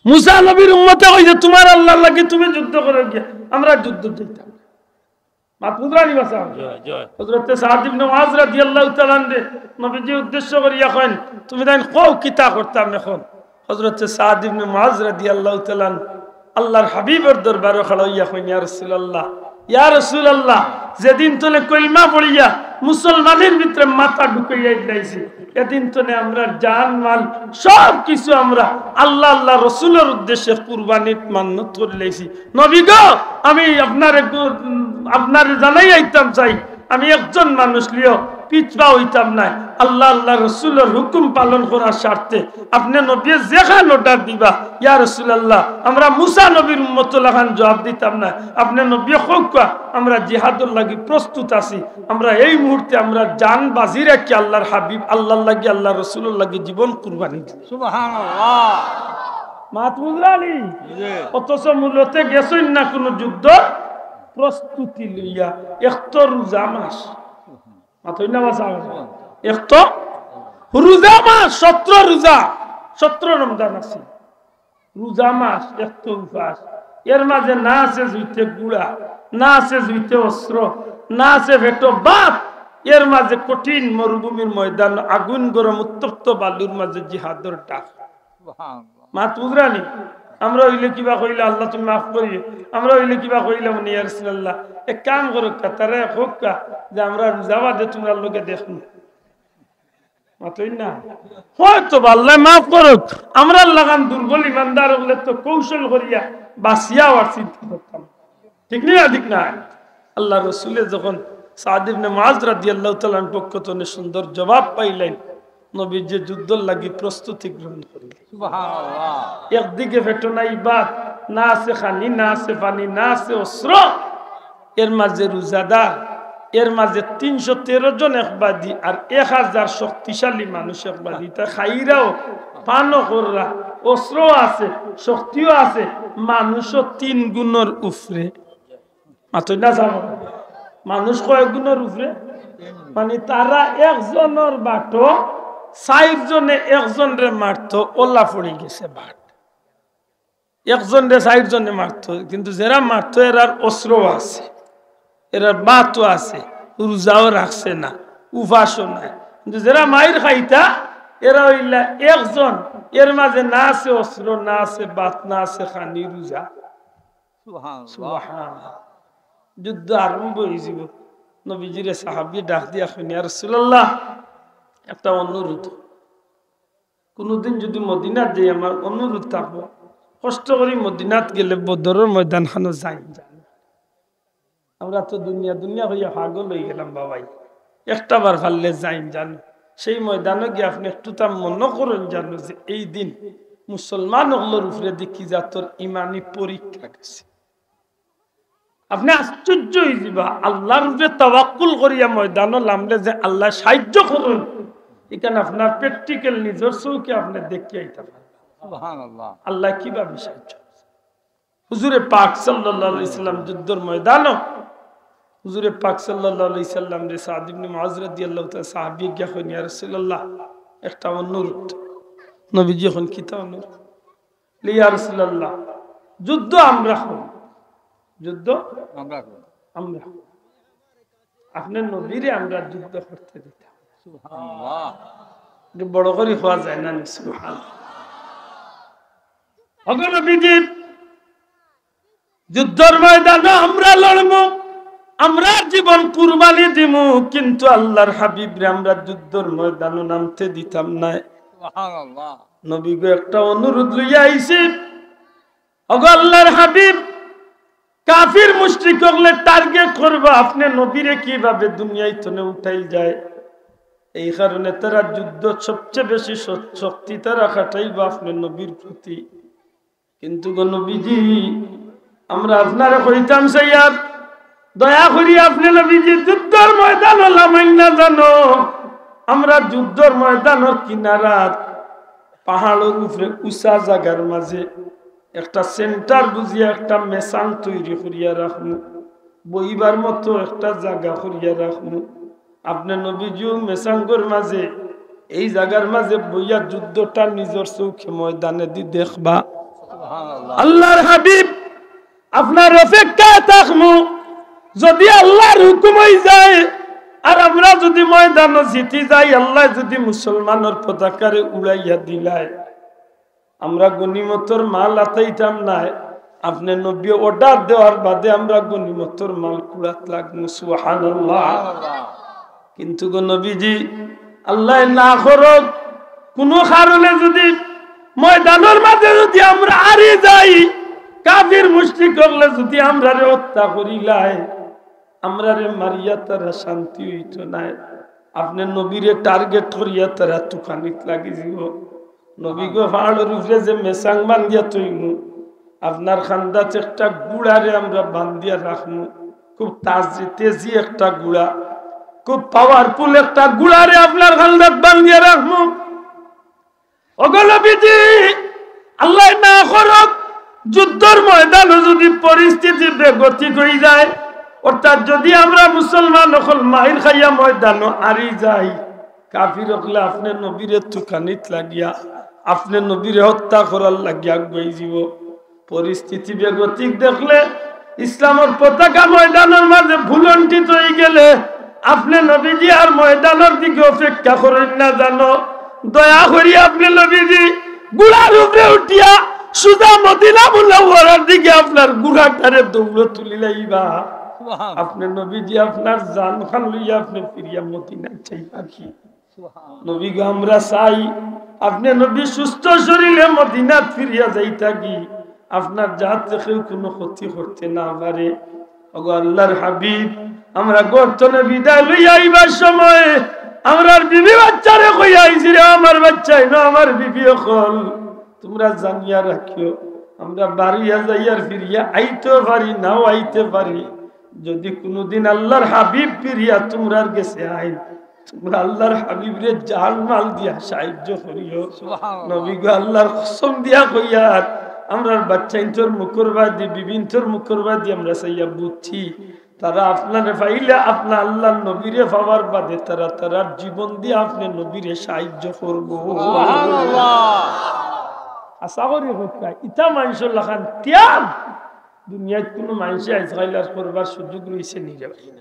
মুসা নবীর উম্মতে কইছে, "তুমার আল্লাহর লাগি তুমি যুদ্ধ করো গিয়া, আমরা যুদ্ধ দিতাম।" মাত বুঝরানি বাসা? জয়, জয়। হযরতে সাদ ইবনে মুআজ রাদিয়াল্লাহু তাআলা আনহুরে নবীজি উদ্দেশ্য করিয়া কইন, "তুমি তাইন কও কিতা করতাম এখন?" হযরতে সাদ ইবনে মুআজ রাদিয়াল্লাহু তাআলা আনহু আল্লাহর হাবিবর দরবারো খাড়া অইয়া কইন, "ইয়া রাসূলুল্লাহ, ইয়া রাসূলুল্লাহ, যেদিন তনে কলিমা পড়িয়া মুসলমানের ভিতরে মাথা ঢুকাইয়া দিলাইছি, এদিন তনে আমরার জান মাল সব কিছু আমরা আল্লাহ, আল্লাহ রসুলর উদ্দেশ্যে কুরবানিত মান্নত করিলাইছি। নবী গো, আমি আপনারে গো-, উম, আপনারে জানাই আইতাম চাই, আমি একজন মানুষ লিও পিছপা অইতাম নায়। আল্লাহ, আল্লাহ রসুলর হুকুম পালন করার স্বার্থে আপনে নবীয়ে যেখান অর্ডার দিবা, ইয়া রাসূলুল্লাহ, আমরা মুসা নবীর উম্মত লাখান জবাব দিতাম নায়। আপনে নবীয়ে কউক্কা, আমরা জিহাদর লাগি প্রস্তুত আছি। আমরা এই মুহূর্তে আমরা জান বাজি রাখি আল্লাহর হাবিব, আল্লাহর লাগি, আল্লাহর রসুলর লাগি জীবন কুরবানি দিই।" সুবহানাল্লাহ। মাত বুঝরানি? বুঝে। অথচ মূলতে গেছইন না কুনু যুদ্ধ প্রস্তুতি লইয়া। এক তো রোজা মাস, মাতইন না বাসা? এক তো রোজা মাস, সতেরো রোজা, সতেরো রমজান আছে। রোজা মাস, এক তো উপাস, এর মাঝে না আছে জুইতে গুড়া, না আছে জুইতে অস্ত্র, না আছে পেটো ভাত, এর মাঝে কঠিন মরুভূমির ময়দান, আগুন গরম উত্তপ্ত বালুর মাঝে জিহাদর ডাক। সুবহানাল্লাহ। মাত বুঝরানি? আমরা অইলে কিবা কইলে, "আল্লাহ তুমি মাফ করি", আমরা অইলে কিবা কইলাম নি, "ইয়া রাসূলুল্লাহ, এক কাম করউক্কা, তারে কউক্কা যে আমরা রোজা বাদে তুমরার লগে দেখমু।" মাতইন না? হয়তো বা আল্লাহ মাফ করউক, আমরার লাখান দুর্বল ইমানদার অকলে তো কৌশল করিয়া বাঁচিয়া অওয়ার চিন্তা করতাম। ঠিক নি না? ঠিক না? আল্লাহর রসুলে যখন সাদ ইবনে মুআজ রাদিয়াল্লাহু তাআলা আনহুর পক্ষ তনে সুন্দর জবাব পাইলাইন, নবীজিয়ে যুদ্ধর লাগি প্রস্তুতি গ্রহণ করিলেন। সুবহানাল্লাহ। একদিকে পেটো নাই ভাত, না আছে খানি, না আছে পানি, না আছে অস্ত্র, এর মাঝে রোজাদার, এর মাঝে তিনশো তেরো জন একবাদি আর এক হাজার শক্তিশালী মানুষ একবাদি। তা খাইরাও, পানও কররা, অস্ত্রও আছে, শক্তিও আছে, মানুষও তিন গুণর উপরে। মাতইন না যাবো? মানুষ কয় গুণর উপরে? মানে তারা একজনর বাটো চাইর জনে একজনরে মারতো, অলা পড়ি গেছে বাট। একজনরে চাইর জনে মারতো, কিন্তু যেরা মারতো এরার অস্ত্র আছে, এরার ভাতও আছে, রোজাও রাখছে না, উপাসও নাই। কিন্তু যেরা মাইর খাইতা, এরা অইলা একজন, এর মাঝে না আছে অস্ত্র, না আছে ভাত, না আছে খানি, রোজা। সুবহানাল্লাহ। সুবহানাল্লাহ। যুদ্ধ আরম্ভ অইযিবো। নবীজিরে সাহাবী ডাক দিয়া কইন, "ইয়া রাসূলুল্লাহ, একটা অনুরোধ, কুনুদিন যুদি মদিনাত যাই, আমার অনুরোধ থাকবো, কষ্ট করি মদিনাত গেলে বদরর ময়দান খানো যাইন যানু। আমরা তো দুনিয়া দুনিয়া অইয়া পাগল অইগেলাম বাবাই, একটা বার পারলে যাইন যানু। সেই ময়দানো গিয়া আপনে একটুতা মনো করইন যানু যে এই দিন মুসলমান অকলর উপরেদি কি জাতর ইমানি পরীক্ষা গেছে। আপনে আশ্চর্য অইযিবা, আল্লার উপরে তাওয়াক্কুল করিয়া ময়দানো লামলে যে আল্লায় সাহায্য করইন, ইখান আপনার practical নিজর চউখে আপনে দেখিয়া আইতা পারবা। সুবহানাল্লাহ। আল্লায় কিভাবে সাহায্য করইন। হুজুরে পাক সাল্লাল্লাহু আলাইহি সাল্লাম যুদ্ধর ময়দানো, হুজুরে পাক সাল্লাল্লাহু আলাইহি সাল্লামরে সাদ ইবনে মুআজ রাদিয়াল্লাহু তাআলা সাহাবী গিয়া কইন, "ইয়া রাসূলুল্লাহ, একটা অনুরোধ।" নবীজি কইন, "কিতা অনুরোধ?" "ইয়া রাসূলুল্লাহ, যুদ্ধ আমরা করমু, যুদ্ধ আমরা করমু। আমরা করমু। আপনে নবীরে আমরা যুদ্ধ করতে দিতাম।" সুবহানাল্লাহ। একটু বড় করি কওয়া যায় না নি? সুবহানাল্লাহ। ওগো নবীজি, যুদ্ধর ময়দানো আমরা লড়মু, আমরা জীবন কুরবানি দিমু, কিন্তু আল্লার হাবিবরে আমরা যুদ্ধর ময়দানো নামতে দিতাম নায়। সুবহানাল্লাহ। নবী গো, একটা অনুরোধ লইয়া আইছি। ওগো আল্লার হাবিব, কাফির মুশরিক অকলে target করবা, আপনে নবীরে কিভাবে দুনিয়ার তনে উঠাইল যায়। এই কারণে তারা যুদ্ধ সবচেয়ে বেশি শ-, শক্তি তারা খাটাইবা আপনে নবীর প্রতি। কিন্তু গো নবীজি, আমরা আপনারে কইতাম চাইয়ার, দয়া করি আপনে নবীজি যুদ্ধর ময়দানো লামইন না জানো। আমরা যুদ্ধর ময়দানর কিনারাত পাহাড়র উপরে উঁচা জাগার মাঝে একটা center বুঝিয়া একটা মেসাং তৈরি করিয়া রাখমু, বইবার মতো একটা জাগা করিয়া রাখমু। আপনে নবীজিও মেসাঙ্গর মাঝে, এই জাগার মাঝে বইয়া যুদ্ধটা নিজর চউখে ময়দানেদি দেখবা। সুবহানাল্লাহ। আল্লার হাবিব, আপনার অপেক্ষায় থাকমু। যুদি আল্লার হুকুম অইযায়, আর আমরা যুদি ময়দানো জিতি যাই, আল্লায় যুদি মুসলমানর পতাকারে উড়াইয়া দিলায়, আমরা গনিমতর মাল আতাইতাম নায়, আপনে নবীয়ে order দেওয়ার বাদে আমরা গনিমতর মাল কুড়াত লাগমু। সুবহানাল্লাহ। কিন্তু গো নবীজি, আল্লায় না করউক, কুনু কারণে যুদি ময়দানর মাঝে যুদি আমরা হারি যাই, কাফির মুশরিক অকলে যুদি আমরারে হত্যা করিলায়, আমরারে মারিয়া তারা শান্তি অইতো নায়, আপনে নবীরে target করিয়া তারা তুকানিত লাগি যিবো। নবী গো, পাহাড়র উপরে যে মেসাং বান্ধিয়া থইমু, আপনার কান্দাত একটা ঘুড়ারে আমরা বান্ধিয়া রাখমু, খুব তাজি তেজি একটা ঘুড়া, খুব powerful একটা ঘুড়ারে আপনার কান্দাত বান্ধিয়া রাখমু। ওগো নবীজি, আল্লায় না করউক, যুদ্ধর ময়দানো যুদি পরিস্থিতি বেগতিক অইযায়, অর্থাৎ যুদি আমরা মুসলমান অকল মাইর খাইয়া ময়দানো হারি যাই, কাফির অকলে আপনে নবীরে তুকানিত লাগিয়া, আপনে নবীরে হত্যা করার লাগিয়া আগুয়াই যিবো। পরিস্থিতি বেগতিক দেখলে, ইসলামর পতাকা ময়দানর মাঝে ভূলুণ্ঠিত অইগেলে, আপনে নবীজি আর ময়দানর দিকে অপেক্ষা করইন না জানো। দয়া করি আপনে নবীজি ঘুড়ার উপরে উঠিয়া সুজা মদিনা মুনাওয়ারার দিকে আপনার ঘুড়াটারে দৌড় তুলিলাইবা। সুবহান। আপনে নবীজি আপনার জান খান লইয়া আপনে ফিরিয়া মদিনাত যাইবা কি? নবী গো, আমরা চাই আপনে নবী সুস্থ শরীরে মদিনাত ফিরিয়া যাইতা কি, আপনার যাতে কেউ কুনু ক্ষতি করতে না পারে। ওগো আল্লার হাবিব, আমরা ঘর তনে বিদায় লইয়া আইবার সময় আমরার বিবি বাচ্চারে কইয়া আইছি রে, আমার বাচ্চা, ইনো আমার বিবি অকল, তুমরা জানিয়া রাখিও, আমরা বারইয়া যাইয়ার ফিরিয়া আইতেও পারি, নাও আইতে পারি। যুদি কুনুদিন আল্লার হাবিব ফিরিয়া তুমরার গেছে আইন, তুমরা আল্লার হাবিবরে জান মাল দিয়া সাহায্য করিও। সুবহানাল্লাহ। নবী গো, আল্লার কসম দিয়া কইয়ার, আমরার বাচ্চাইন্তর মুখর বায়দি, বিবিন্তর মুখর বায়দি আমরা চাইয়া বুঝছি, তারা আপনারে পাইলে, আপনা আল্লার নবীরে পাওয়ার বাদে তারা তারার জীবন দিয়া আপনে নবীরে সাহায্য করবো। সুবহানাল্লাহ। আশা করি কইতা, ইতা মানষর লাখান ত্যাগ দুনিয়াত কুনু মানষে আইজকাইল আর করবার সুযোগ রইছে নি রে ভাই?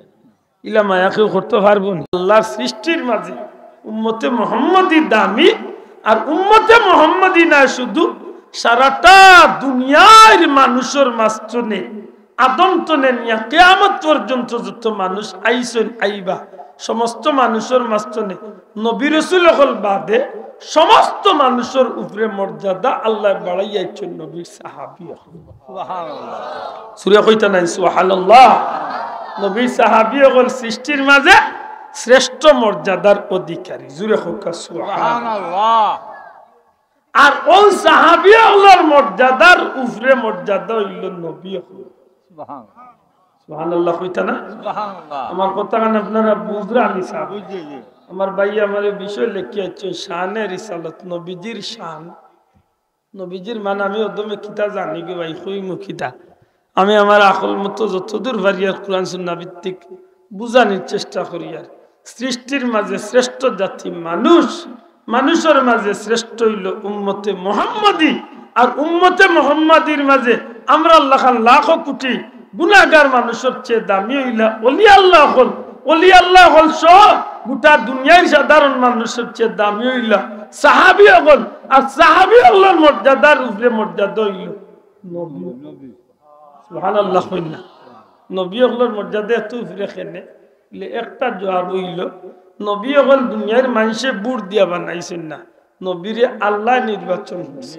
ইলা মায়া কেউ করতো পারবো নি? আল্লার সৃষ্টির মাঝে উম্মতে মোহাম্মদী দামি, আর উম্মতে মোহাম্মদী নায় শুধু, সারাটা দুনিয়ার মানষর মাঝখানে আদম তনে নিয়া কিয়ামত পর্যন্ত যত মানুষ আইছইন আইবা, সমস্ত মানুষর মাঝখানে নবী রসুল অকল বাদে সমস্ত মানুষর উপরে মর্যাদা আল্লায় বাড়াইয়া দিছইন নবীর সাহাবী অকল। সুবহানাল্লাহ। জুরে কইতা নায় সুবহানাল্লাহ? নবীর সাহাবী অকল সৃষ্টির মাঝে শ্রেষ্ঠ মর্যাদার অধিকারী। জুরে কউক্কা সুবহানাল্লাহ। সুবহানাল্লাহ। আর অউ সাহাবী অকলর মর্যাদার উপরে মর্যাদা অইলো নবী অকল। সুবহানাল্লাহ। সুবহানাল্লাহ কইতা না? সুবহানাল্লাহ। আমার কথাখান আপনারা বুঝরা নি সাব? বুঝছি, জি। আমার ভাই আমারে বিষয় লেখিয়া দিছে, শানে রিসালত, নবীজির শান। নবীজির মান আমি অদমে কিতা জানি গো ভাই, কইমু কিতা? আমি আমার আকল মতো যতদূর পারি আর কোরআন সুন্নাহ ভিত্তিক বুঝানির চেষ্টা করি। আর সৃষ্টির মাঝে শ্রেষ্ঠ জাতি মানুষ, মানুষর মাঝে শ্রেষ্ঠ অইলো উম্মতে মুহাম্মাদি। আর উম্মতে মুহাম্মাদির মাঝে আমরার লাখান লাখো কোটি গুনাহগার মানুষর চেয়ে দামি অইলা অলি আল্লাহ অকল। অলি আল্লাহ অকল সহ গোটা দুনিয়ার সাধারণ মানুষর চেয়ে দামি অইলা সাহাবী অকল। আর সাহাবী অকলর মর্যাদার উপরে মর্যাদা অইলো নবী। সুবহানাল্লাহ কইন না। নবী অকলর মর্যাদা এত উপরে কেনে? বলে, একটা জবাব অইলো, নবী অকল দুনিয়ার মানষে ভোট দিয়া বানাইছইন না, নবীরে আল্লায় নির্বাচন করছে।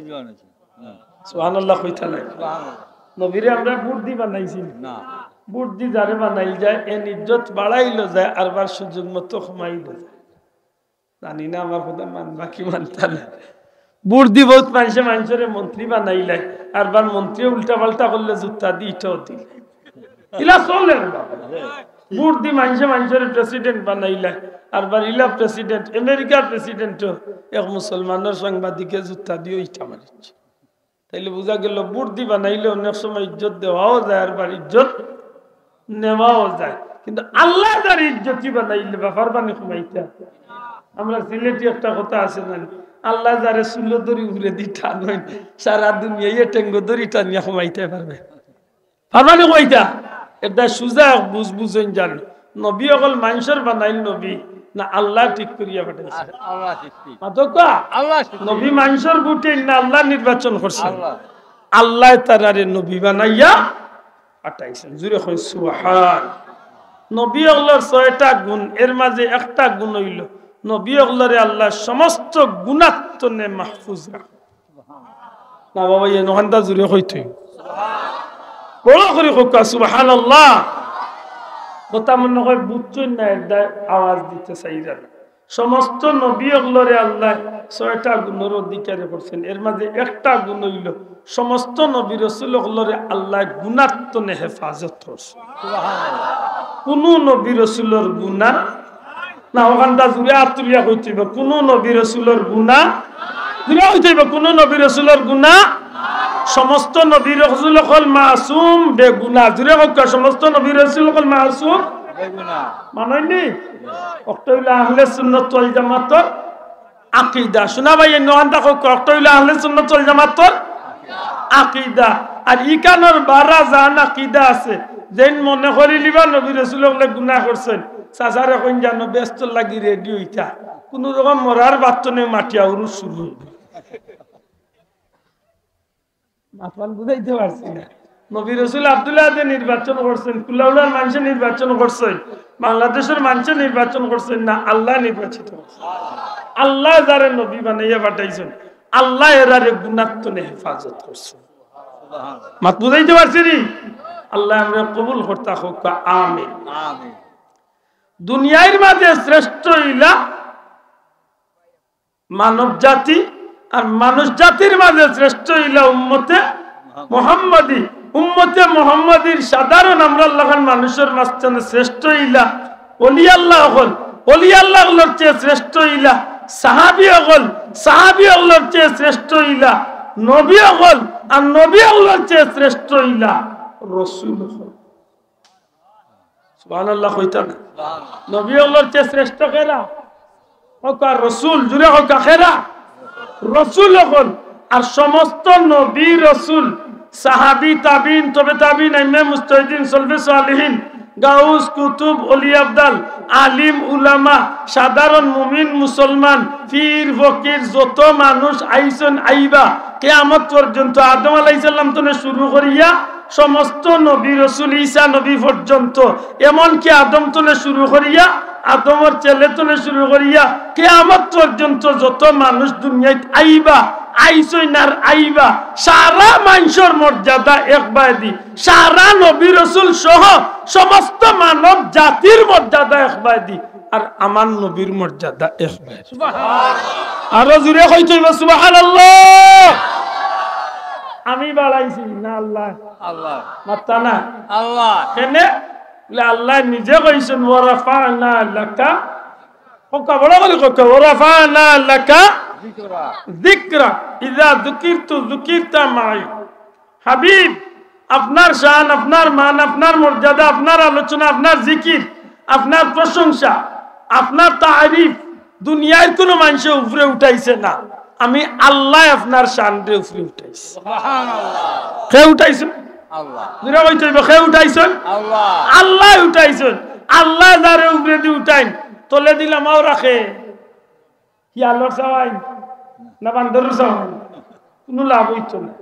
সুবহানাল্লাহ কইতা নায়। নবীরে আমরা ভোট দি বানাইছি না। ভোট দি যারে বানাইল যায়, এন ইজ্জত বাড়াইলো যায়, আরবার সুযোগ মতো কমাইলো যায়। জানি না আমার কথা মানবা কি মানতা না। ভোট দি বউত মানষে মানষরে মন্ত্রী বানাইলায়, আরবার মন্ত্রীয়ে উল্টা পাল্টা করলে জুতা দি ইটাও দিল। ইলা চলে না। ভোট দি মানষে মানষরে প্রেসিডেন্ট বানাইলায়, আরবার ইলা প্রেসিডেন্ট, আমেরিকার প্রেসিডেন্টও এক মুসলমানর সাংবাদিকে জুতা দিও ইটা মারিছে। তাইলে বুঝা গেল, ভোট দি বানাইলে অনেক সময় ইজ্জত দেওয়াও যায়, আরবার ইজ্জত নেওয়াও যায়। কিন্তু আল্লায় যারে ইজ্জতি বানাইলে ব্যাপার বানি কমাইতা। আমরা সিলেটি একটা কথা আছে না, আল্লায় যারে চুলো ধরি উপরে দি টানইন, সারা দুনিয়ায় টেঙ্গো ধরি টানিয়া কমাইতে পারবে। পারবা নি কইতা? এটা সুজা এক বুঝ বুঝইন জান। নবী অকল মানষর বানাইল নবী, না আল্লায় ঠিক করিয়া পাঠাইছে? আল্লাহ সৃষ্টি। মাতউক্কা? আল্লাহ সৃষ্টি। নবী মানষর ভোটে না আল্লায় নির্বাচন করছেন? আল্লাহ। আল্লায় তারারে নবী বানাইয়া পাঠাইছেন। জুরে কইন সুবহান। নবী অকলর ছয়টা গুণ, এর মাঝে একটা গুণ অইলো নবী অকলরে আল্লায় সমস্ত গুণাত্তনে মাহফুজ রাখে। না বাবা, ইয়ে নখানতা জুরে কইতে অইবো। বড় করি কউক্কা, সুবহানাল্লাহ। কথা মনে কয় বুঝছইন না, এর দায় আওয়াজ দিতে চাই জানো। সমস্ত নবী অকলরে আল্লায় ছয়টা গুণর অধিকারী করছেন। এর মাঝে একটা গুণ অইলো, সমস্ত নবী রসুল অকলরে আল্লায় গুণাত্তনে হেফাজত করছে। কুনু নবী রসুলর গুণা না, অখানতা জুরে আত তুলিয়া কইতে অইবো, কুনু নবী রসুলর গুণা, জুরে কইতে অইবো, কুনু নবী রসুলর গুণা, সমস্ত নবী রসুল অকল মাসুম বেগুনা। জুরে কউক্কা, সমস্ত নবী রসুল অকল মাসুম বেগুনা। মানইন নি? অকটা অইলো আহলে সুন্নাত ওয়াল জামাতর আকিদা। শুনা ভাই, এই নখানতা কউক্কা, অকটা অইলো আহলে সুন্নাত ওয়াল জামাতর আকিদা। আর ইখানর বারা জান আকিদা আছে, যেইন মনে করিলিবা নবী রসুল অকলে গুনা করছইন, চাচারে কইন জানো বেহেস্তর লাগি রেডি অইতা। কুনু রকম মরার বাত্তনে মাটিয়া উরুস শুরু অইবো। মাতখান বুঝাইতে পারছি না। নবী রসুল আব্দুল্লাহ যে নির্বাচন করছইন, কুলাউড়ার মানষে নির্বাচন করছইন, বাংলাদেশর মানষে নির্বাচন করছইন না, আল্লায় নির্বাচিত করছইন। আল্লায় যারে নবী বানাইয়া পাঠাইছইন, আল্লায় এরারে গুনাত্তনে হেফাজত করছইন। মাত বুঝাইতে পারছি নি? আল্লায় আমরারে কবুল করতা কউক্কা, আমিন। আমিন। দুনিয়ার মাঝে শ্রেষ্ঠ অইলা মানব জাতি, আর মানুষ জাতির মাঝে শ্রেষ্ঠ অইলা উম্মতে মুহাম্মাদি। উম্মতে মুহাম্মাদির সাধারণ আমরার লাখান মানুষর মাঝখানে শ্রেষ্ঠ অইলা অলি আল্লাহ অকল, অলি আল্লাহ অকলর চেয়ে শ্রেষ্ঠ অইলা সাহাবী অকল, সাহাবী অকলর চেয়ে শ্রেষ্ঠ অইলা নবী অকল, আর নবী অকলর চেয়ে শ্রেষ্ঠ অইলা রসুল অকল। সুবহানাল্লাহ কইতা না? নবী অকলর চেয়ে শ্রেষ্ঠ কেরা? কউক্কা রসুল, জুরে কউক্কা কেরা? রসুল অকল। আর সমস্ত নবী রসুল, সাহাবী, তাবিন, তবে তাবিন, আইম্মে মুজতাহিদিন, সলফে সালিহিন, গাউস, কুতুব, অলি আবদাল, আলিম, উলামা, সাধারণ মুমিন, মুসলমান, পীর, ফকির, যত মানুষ আইছইন, আইবা, কিয়ামত পর্যন্ত আদম আলাইহিস সালাম তনে শুরু করিয়া সমস্ত নবী রসুল, ঈসা নবী পর্যন্ত, এমনকি আদম তনে শুরু করিয়া, আদমর ছেলে তনে শুরু করিয়া কিয়ামত পর্যন্ত যত মানুষ দুনিয়াত আইবা, আইছইন আর আইবা, সারা মানষর মর্যাদা এক বায়দি, সারা নবী রসুল সহ সমস্ত মানব জাতির মর্যাদা এক বায়দি, আর আমার নবীর মর্যাদা এক বায়দি। আরো জোরে কইতে অইবো সুবহানাল্লাহ। আমি বাড়াইছি না আল্লায়? আল্লায়। মাত্তা না? আল্লায়। কেনে? বলে আল্লায় নিজে কইছইন, "ওয়া রাফা'না লাকা", কউক্কা, বড় করি কউক্কা, "ওয়া রাফা'না লাকা যিকরাক, ইযা যুকিরতু যুকিরতা মা'ই।" হাবিব, আপনার শান, আপনার মান, আপনার মর্যাদা, আপনার আলোচনা, আপনার জিকির, আপনার প্রশংসা, আপনার তারিফ দুনিয়ার কুনু মানষে উপরে উঠাইছে না। আমি আল্লায় আপনার শানরে উপরে উঠাইছি। সুবহানাল্লাহ। কে উঠাইছইন? আল্লায়। জোরে কইতে অইবো, কে উঠাইছইন? আল্লায়। আল্লায় উঠাইছইন। আল্লায় যারে উপরেদি উঠাইন, তলেদি লামাও রাখে। হিয়ালর চাওয়াইন না বান্দরর চাওয়াইন, কুনু লাভ অইতো না।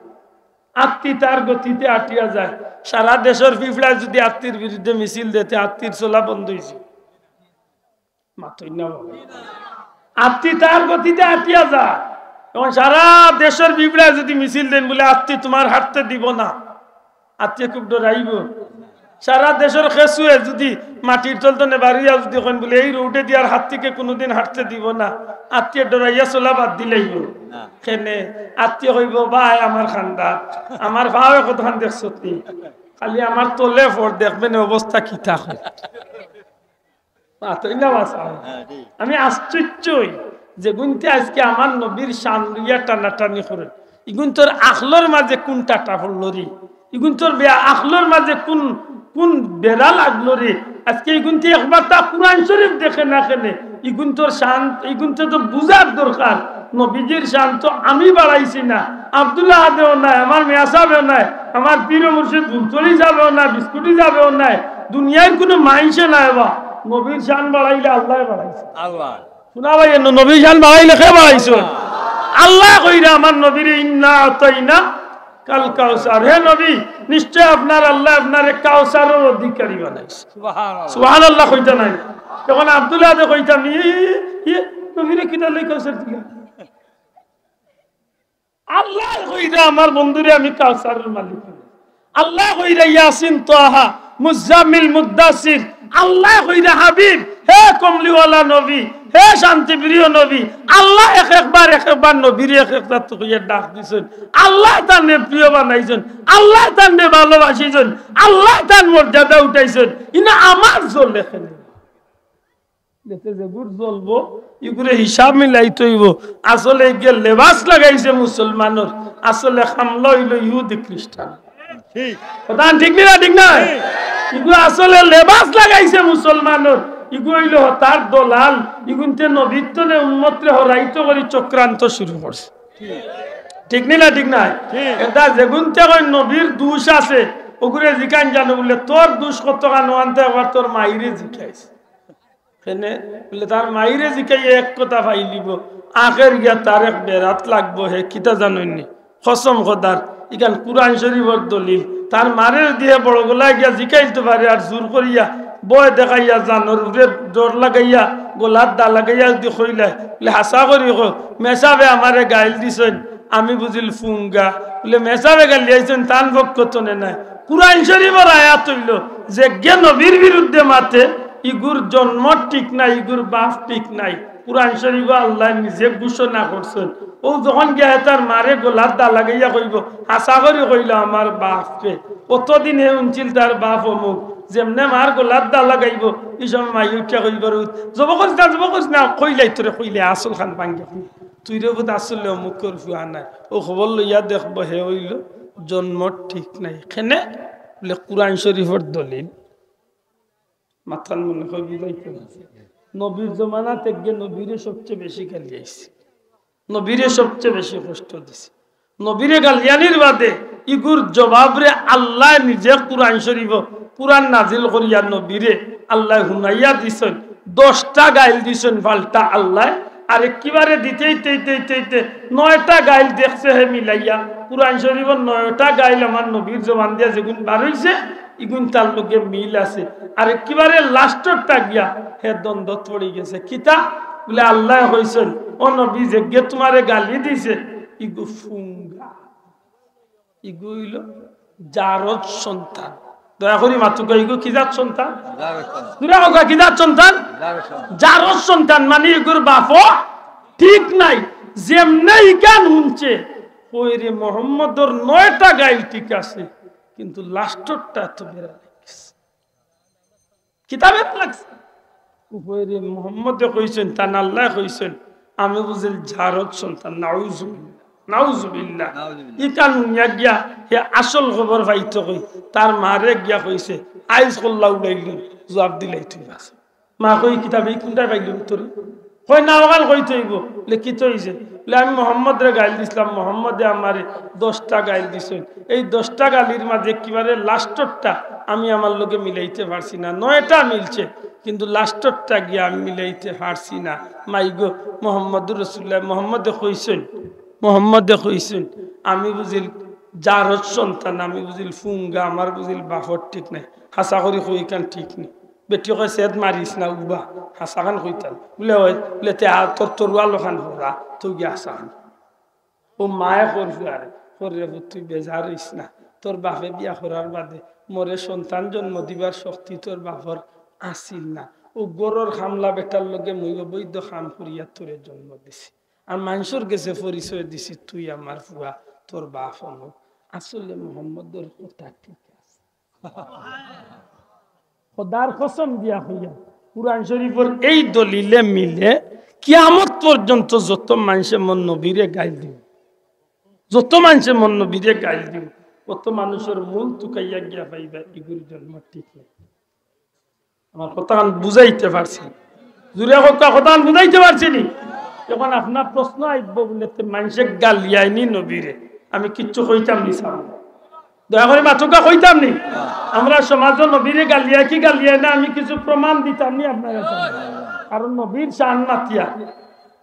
আত্তি তার গতিতে আটিয়া যায়। সারা দেশর পিঁপড়ায় যুদি আত্তির বিরুদ্ধে মিছিল দেয়, তে আত্তির চলা বন্ধ অইছে। মাতইন না বাবা। আত্তি তার গতিতে আটিয়া যায়। এখন সারা দেশর পিঁপড়ায় যুদি মিছিল দেইন, বলে, "আত্তি তুমার হাঁটতে দিব না", আত্তিয়ে খুব ডরাইবো। সারা দেশর কেঁচুয়ে যুদি মাটির তল তনে বারইয়া যুদি কইন, বলে, "এই রোডেদি আর হাত্তিকে কুনুদিন হাঁটতে দিব না", আত্তিয়ে ডরাইয়া চলা বাদ দিলাইবো। না। কেনে? আত্তিয়ে কইবো, "ভাই, আমার খান্দা, আমার পাওয়ে কতখান দেখছত নি? খালি আমার তলে পড়, দেখবে নে অবস্থা কিতা অয়।" মাতইন না বাবা। হ্যাঁ, ঠিক। আমি আশ্চর্য অই, যেগুনতে আজকে আমার নবীর শান লইয়া টানাটানি করে, ইগুনতর আখলর মাঝে কুন টাটা পড়লো রে? ইগুনতর বে-, আখলর মাঝে কুন, কুন বেড়া লাগলো রে? আজকে ইগুনতে একবার তা কুরআন শরীফ দেখে না কেনে? ইগুনতর শান, ইগুনতে তো বুঝার দরকার। নবীজির শান তো আমি বাড়াইছি না, আব্দুল্লাহ আহাদেও নায়, আমার মেয়াসাবেও নায়, আমার পীর ও মুর্শিদ ফুলতলি সাহেবেও নায়, বিস্কুটি সাহেবেও নায়, দুনিয়ার কুনু মানষে নায় বা। নবীর শান বাড়াইলে আল্লায় বাড়াইছে। আল্লায়। শুনা ভাই, ন-, নবীর শান বাড়াইলে কে বাড়াইছে? আল্লায় কইরা আমার নবীরে, "ইন্না আতাইনা কাল কাউসার।" হে নবী, নিশ্চয় আপনার আল্লায় আপনারে কাউসারর অধিকারী বানাইছে। সুবহানাল্লাহ। সুবহানাল্লাহ কইতা নায়। তখন আব্দুল্লাহ আহাদে কইতা নি, "ই, ই, নবীরে কিতা লাগি কাউসার দিলা?" আল্লায় কইরা আমার বন্ধুরে আমি কাউসারর মালিক। আল্লায় কইরা ইয়াসিন, তাহা, মুজাম্মিল, মুদ্দাসির। আল্লায় কইরা হাবিব, হে কমলিওয়ালা নবী, হে শান্তিপ্রিয় নবী। আল্লায় এক একবার, এক একবার নবীরে এক এক জাত কইয়া ডাক দিছইন। আল্লায় তানরে প্রিয় বানাইছইন, আল্লায় তানরে ভালোবাসিছইন, আল্লায় তান মর্যাদা উঠাইছইন। ইনো আমার জ্বলে কেনে? দেশে যেগুর জ্বলবো, ইগুরে হিসাব মিলাইতে অইবো। আসলে ইগুয়ে লেবাস লাগাইছে মুসলমানর, আসলে খামলা অইলো ইহুদি খ্রিস্টান। ঠিক। কথা ঠিক নি না? ঠিক নায়? ঠিক। ইগু আসলে লেবাস লাগাইছে মুসলমানর, ইগু অইলো হতার দলাল। ইগুনতে নবীর তনে উম্মতরে হরাইতো করি চক্রান্ত শুরু করছে। ঠিক। ঠিক নি না? ঠিক নায়? ঠিক। এটা যেগুনতে কয় নবীর দোষ আছে, ওগুরে জিকাইন জানো বলে, "তোর দোষ কতখান?" আনতে আবার তোর মাইরে জিকাইছে। কেনে? বলে, "তার মাইরে জিকাইয়া এক কথা পাইলিবো, আখের গিয়া তার এক বেড়াত লাগবো, হে কিতা জানইন নি? কসম খোদার, ইখান কুরআন শরীফর দলিল। তার মারে যুদি হে বড় গলায় গিয়া জিকাইলতো পারে আর জোর করিয়া ভয় দেখাইয়া জানর উপরে ডর লাগাইয়া গলাত দা লাগাইয়া যুদি কইলায়, বলে, 'হাছা করি কও, মেসাবে আমারে গাইল দিছইন, আমি বুঝিল ফুঙ্গা।' বলে, মেসাবে গাইল দিছইন, তান পক্ষ তনে নায়।" কুরআন শরীফর আয়াত অইলো, যেগিয়ে নবীর বিরুদ্ধে মাতে, ইগুর জন্ম ঠিক নাই, ইগুর বাপ ঠিক নাই। কুরআন শরীফো আল্লায় নিজে ঘোষণা করছইন। অউ যখন গিয়া তার মারে গলাত দা লাগাইয়া কইবো, "হাছা করি কইলা আমার বাপরে।" অতদিন হে হুনছিল তার বাপ অমুক, যেমনে মার গলাত দা লাগাইবো, ই সময় মাইয়ে উঠিয়া কইবো, "জব করিস না, জব করিস না, কইলাই তোরে, কইলে আসল খান ভাঙ্গি কইলে। তুই রে বুধ আসলে অমুকর ফুয়া নায়।" অউ খবর লইয়া দেখবো হে অইলো জন্ম ঠিক নাই। কেনে? বলে কুরআন শরীফর দলিল। মাতাল মনে কয় বুঝাইতে না। নবীর জমানাত এগিয়ে নবীরে সবচেয়ে বেশি গালি আইছে, নবীরে সবচেয়ে বেশি কষ্ট দিছে। নবীরে গালিয়ানির বাদে ইগুর জবাবরে আল্লায় নিজে কুরআন শরীফো কুরআন নাজিল করিয়া নবীরে আল্লায় হুনাইয়া দিছইন। দশটা গাইল দিছইন পাল্টা আল্লায়, আর একেবারে দিতে দিতে দিতে দিতে দিতে নয়টা গাইল দেখছে হে মিলাইয়া। কোরআন শরীফর নয়টা গাইল আমার নবীর জবান দিয়া যেগুন বার অইছে, ইগুন তার লগে মিল আছে। আর একেবারে লাস্টরটা গিয়া হে দ্বন্দ্বত পড়ি গেছে। কিতা? বুলে, "আল্লায় কইছইন, ও নবী, যেগিয়ে তুমারে গালি দিছে, ইগু ফুঙ্গা, ইগু অইলো জারজ সন্তান।" দয়া করি মাতুক্কা, ইগু কি জাত সন্তান? জারজ সন্তান। জুরে কউক্কা, কি জাত সন্তান? জারজ সন্তান। জারজ সন্তান, মানে ইগুর বাফও ঠিক নাই। যেমনে ইখান হুনছে, কই রে, মোহাম্মদর নয়টা গাইল ঠিক আছে, কিন্তু লাস্টরটা তো বেড়া লাগছে। কিতা বেড়া লাগছে? উপরে মোহাম্মদে কইছইন, তান আল্লায় কইছইন, "আমি বুঝিল জারজ সন্তান।" নাউজুবিল্লাহ, নাউজুবিল্লাহ। নাউজুবিল্লাহ। ইখান হুনিয়া গিয়া হে আসল খবর পাইতো কই, তার মারে গিয়া কইছে, "আইজ কল্লা উড়াইলু, জুয়াব দিলাই তুই বাস।" মা কই, "কিতাবে কুনটায় পাইলু তোরে?" কই, "না, অখান কইতে অইবো।" বুলে, "কিতা অইছে?" বুলে, "আমি মোহাম্মদরে গাইল দিছলাম, মোহাম্মদে আমারে দশটা গাইল দিছইন। এই দশটা গালির মাঝে একেবারে লাস্টরটা আমি আমার লগে মিলাইতে পারছি না। নয়টা মিলছে, কিন্তু লাস্টরটা গিয়া আমি মিলাইতে পারছি না।" মাইগো, মোহাম্মদুর রাসূলুল্লাহ, মোহাম্মদে কইছইন, মোহাম্মদে কইছইন, "আমি বুঝিল জারজ সন্তান, আমি বুঝিল ফুঙ্গা, আমার বুঝিল বাফর ঠিক নাই।" হাছা করি কই, ইখান ঠিক নি। বেটি কয়, "সেদ মারিস না, উবা, হাছাখান কইতাম।" বুলে, "ওই," বুলে, "তে আ, তোর তরুয়াল অখান হরা, তো গিয়া হাছাখান।" ও মায়ে কর ফুয়ারে, "কর রে পুত, তুই বেজার অইস না। তোর বাফে বিয়া করার বাদে মোরে সন্তান জন্ম দিবার শক্তি তোর বাফর আছিল না। ও ঘরর কামলা বেটার লগে মুই অবৈধ কাম করিয়া তোরে জন্ম দিছি। আর মানষর গেছে পরিচয় দিছি, তুই আমার ফুয়া, তোর বাফ অমুক।" আসলে মোহাম্মদর কথা ঠিক আছে। খোদার কসম দিয়া কইয়ার, কুরআন শরীফর এই দলিলে মিলে কিয়ামত পর্যন্ত যত মানষে মোর নবীরে গাইল দিবো, যত মানষে মোর নবীরে গাইল দিবো, অত মানুষর মূল তুকাইয়া গিয়া পাইবা, ইগুর জন্ম ঠিক নাই। আমার কথাখান বুঝাইতে পারছি? জুরে কউক্কা, কথাখান বুঝাইতে পারছি নি? অখন আপনার প্রশ্ন আইবো বুলে, "তে মানষে গালিয়ায়নি নবীরে, আমি কিচ্ছু কইতাম নি সামনে?" দয়া করি মাতুক্কা, কইতাম নি? আমরা সমাজো নবীরে গালিয়ায় কি গালিয়ায় না, আমি কিছু প্রমাণ দিতাম নি আপনার কাছে? কারণ নবীর শান মাতিয়া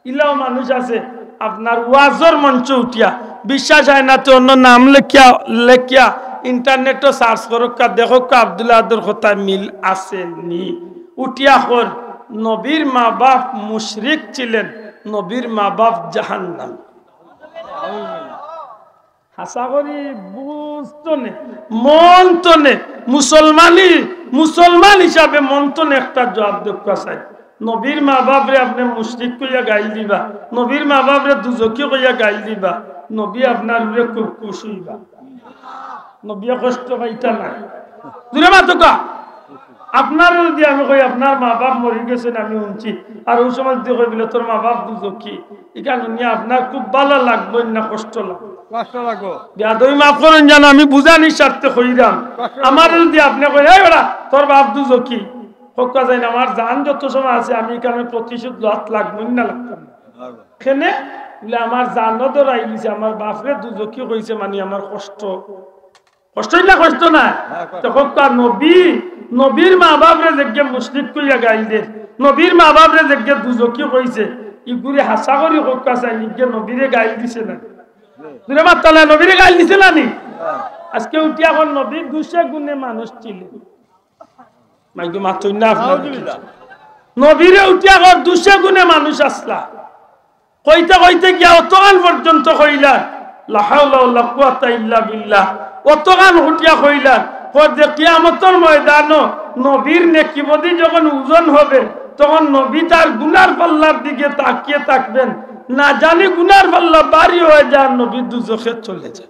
ইলাও মানুষ আছে, আপনার ওয়াজর মঞ্চে উঠিয়া, বিশ্বাস অয় না তে অন্য নাম লেখিয়া, লেখিয়া ইন্টারনেটো সার্চ করউক্কা, দেখউক্কা আব্দুল আহাদর কথায় মিল আছে নি। উঠিয়া কর, "নবীর মা বাপ মুশরিক ছিলেন, নবীর মা বাপ জাহান্নামী।" হাছা করি বুঝ তনে, মন তনে, মুসলমানি, মুসলমান হিসাবে মন তনে একটা জুয়াব দেউক্কা চাই। নবীর মা বাপরে আপনে মুশরিক কইয়া গাইল দিবা, নবীর মা বাপরে দুজখি কইয়া গাইল দিবা, নবী আপনার উপরে খুব খুশ অইবা, নবীয়ে কষ্ট পাইতা নায়। জুরে মাতুক্কা। আপনারে যুদি আমি কই, "আপনার মা বাপ মরি গেছইন, আমি হুনছি," আর অউ সময় যুদি কই বুলে, "তোর মা বাপ দুজখি," ইখান হুনিয়া আপনার খুব ভালা লাগবো না কষ্ট লাগবো? কষ্ট লাগবো। বেয়াদবি মাফ করইন জানো, আমি বুঝানির স্বার্থে কইরাম। কষ্ট লাগবো। আমারে যুদি আপনে কইন, "এই বেটা, তোর বাপ দুজখি," কউক্কা চাইন, আমার জান যত সময় আছে আমি ইখান প্রতিশোধ লওয়াত লাগবো না লাগতাম না? লাগবো। কেনে? বুলে, "আমার জানো ডরাইলিছে, আমার বাপরে দুজখি কইছে, মানে আমার কষ্ট।" কষ্ট অইল না, কষ্ট না? হ্যাঁ, কষ্ট। তে কউক্কা নবী, নবীর মা বাপরে যেগিয়ে মুশরিক কইয়া গাইল দের, নবীর মা বাপরে যেগিয়ে দুজখি কইছে, ইগুরে হাছা করি কউক্কা চাইন, ইগিয়ে নবীরে গাইল দিছে না? জুরে মাতইন না, নবীরে গাইল দিছে না নি? হ্যাঁ। আজকে উঠিয়া কর নবী দুষে গুণে মানুষ ছিলেন। মাইগো মাতইন না আপনারা। আলহামদুলিল্লাহ। নবীরে উঠিয়া কর দুষে গুণে মানুষ আছলা। কইতে কইতে গিয়া অতখান পর্যন্ত কইলা, "লা হাওলা ওয়ালা কুওয়াতা ইল্লা বিল্লাহ।" অতখান উঠিয়া কইলা, কর যে কিয়ামতর ময়দানো নবীর নেকিবদি যখন ওজন হবে, তখন নবী তার গুনার পাল্লার দিকে তাকিয়ে থাকবেন, না জানি গুনার পাল্লা ভারী হয়ে যায়, নবী দুজখে চলে যায়।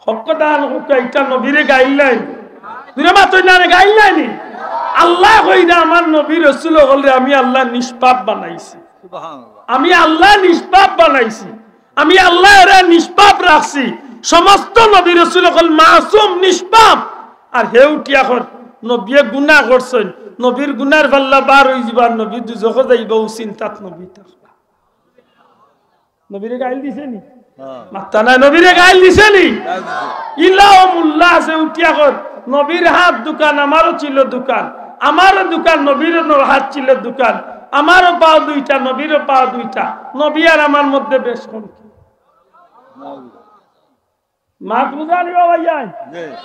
হক কথা আন হক, ইটা নবীরে গাইল নাই। জুরে মাতইন না রে, গাইল নাই নি? আল্লায় কইরা, "আমার নবী রসুল অকলরে আমি আল্লায় নিষ্পাপ বানাইছি।" সুবহানাল্লাহ। "আমি আল্লায় নিষ্পাপ বানাইছি, আমি আল্লায় এরে নিষ্পাপ রাখছি।" সমস্ত নবী রসুল অকল মাসুম, নিষ্পাপ। আর হে উঠিয়া কর, নবীয়ে গুনা করছইন, নবীর গুনার পাল্লা ভার অইযিবা, নবী দুজখো যাইবা, অউ চিন্তাত নবী থাকবা। নবীরে গাইল দিছে নি? হ্যাঁ। মাতইন না, নবীরে গাইল দিছে নি? গাইল দিছে। ইলাও মোল্লা আছে, উঠিয়া কর, নবীর হাত দুখান, আমারও ছিল দুখান, আমারও দুখান, নবীরও ন-, হাত ছিল দুখান, আমারও পাও দুইটা, নবীরও পাও দুইটা, নবী আর আমার মধ্যে বেশ কম কি? মাত বুঝানি বাবা যাই।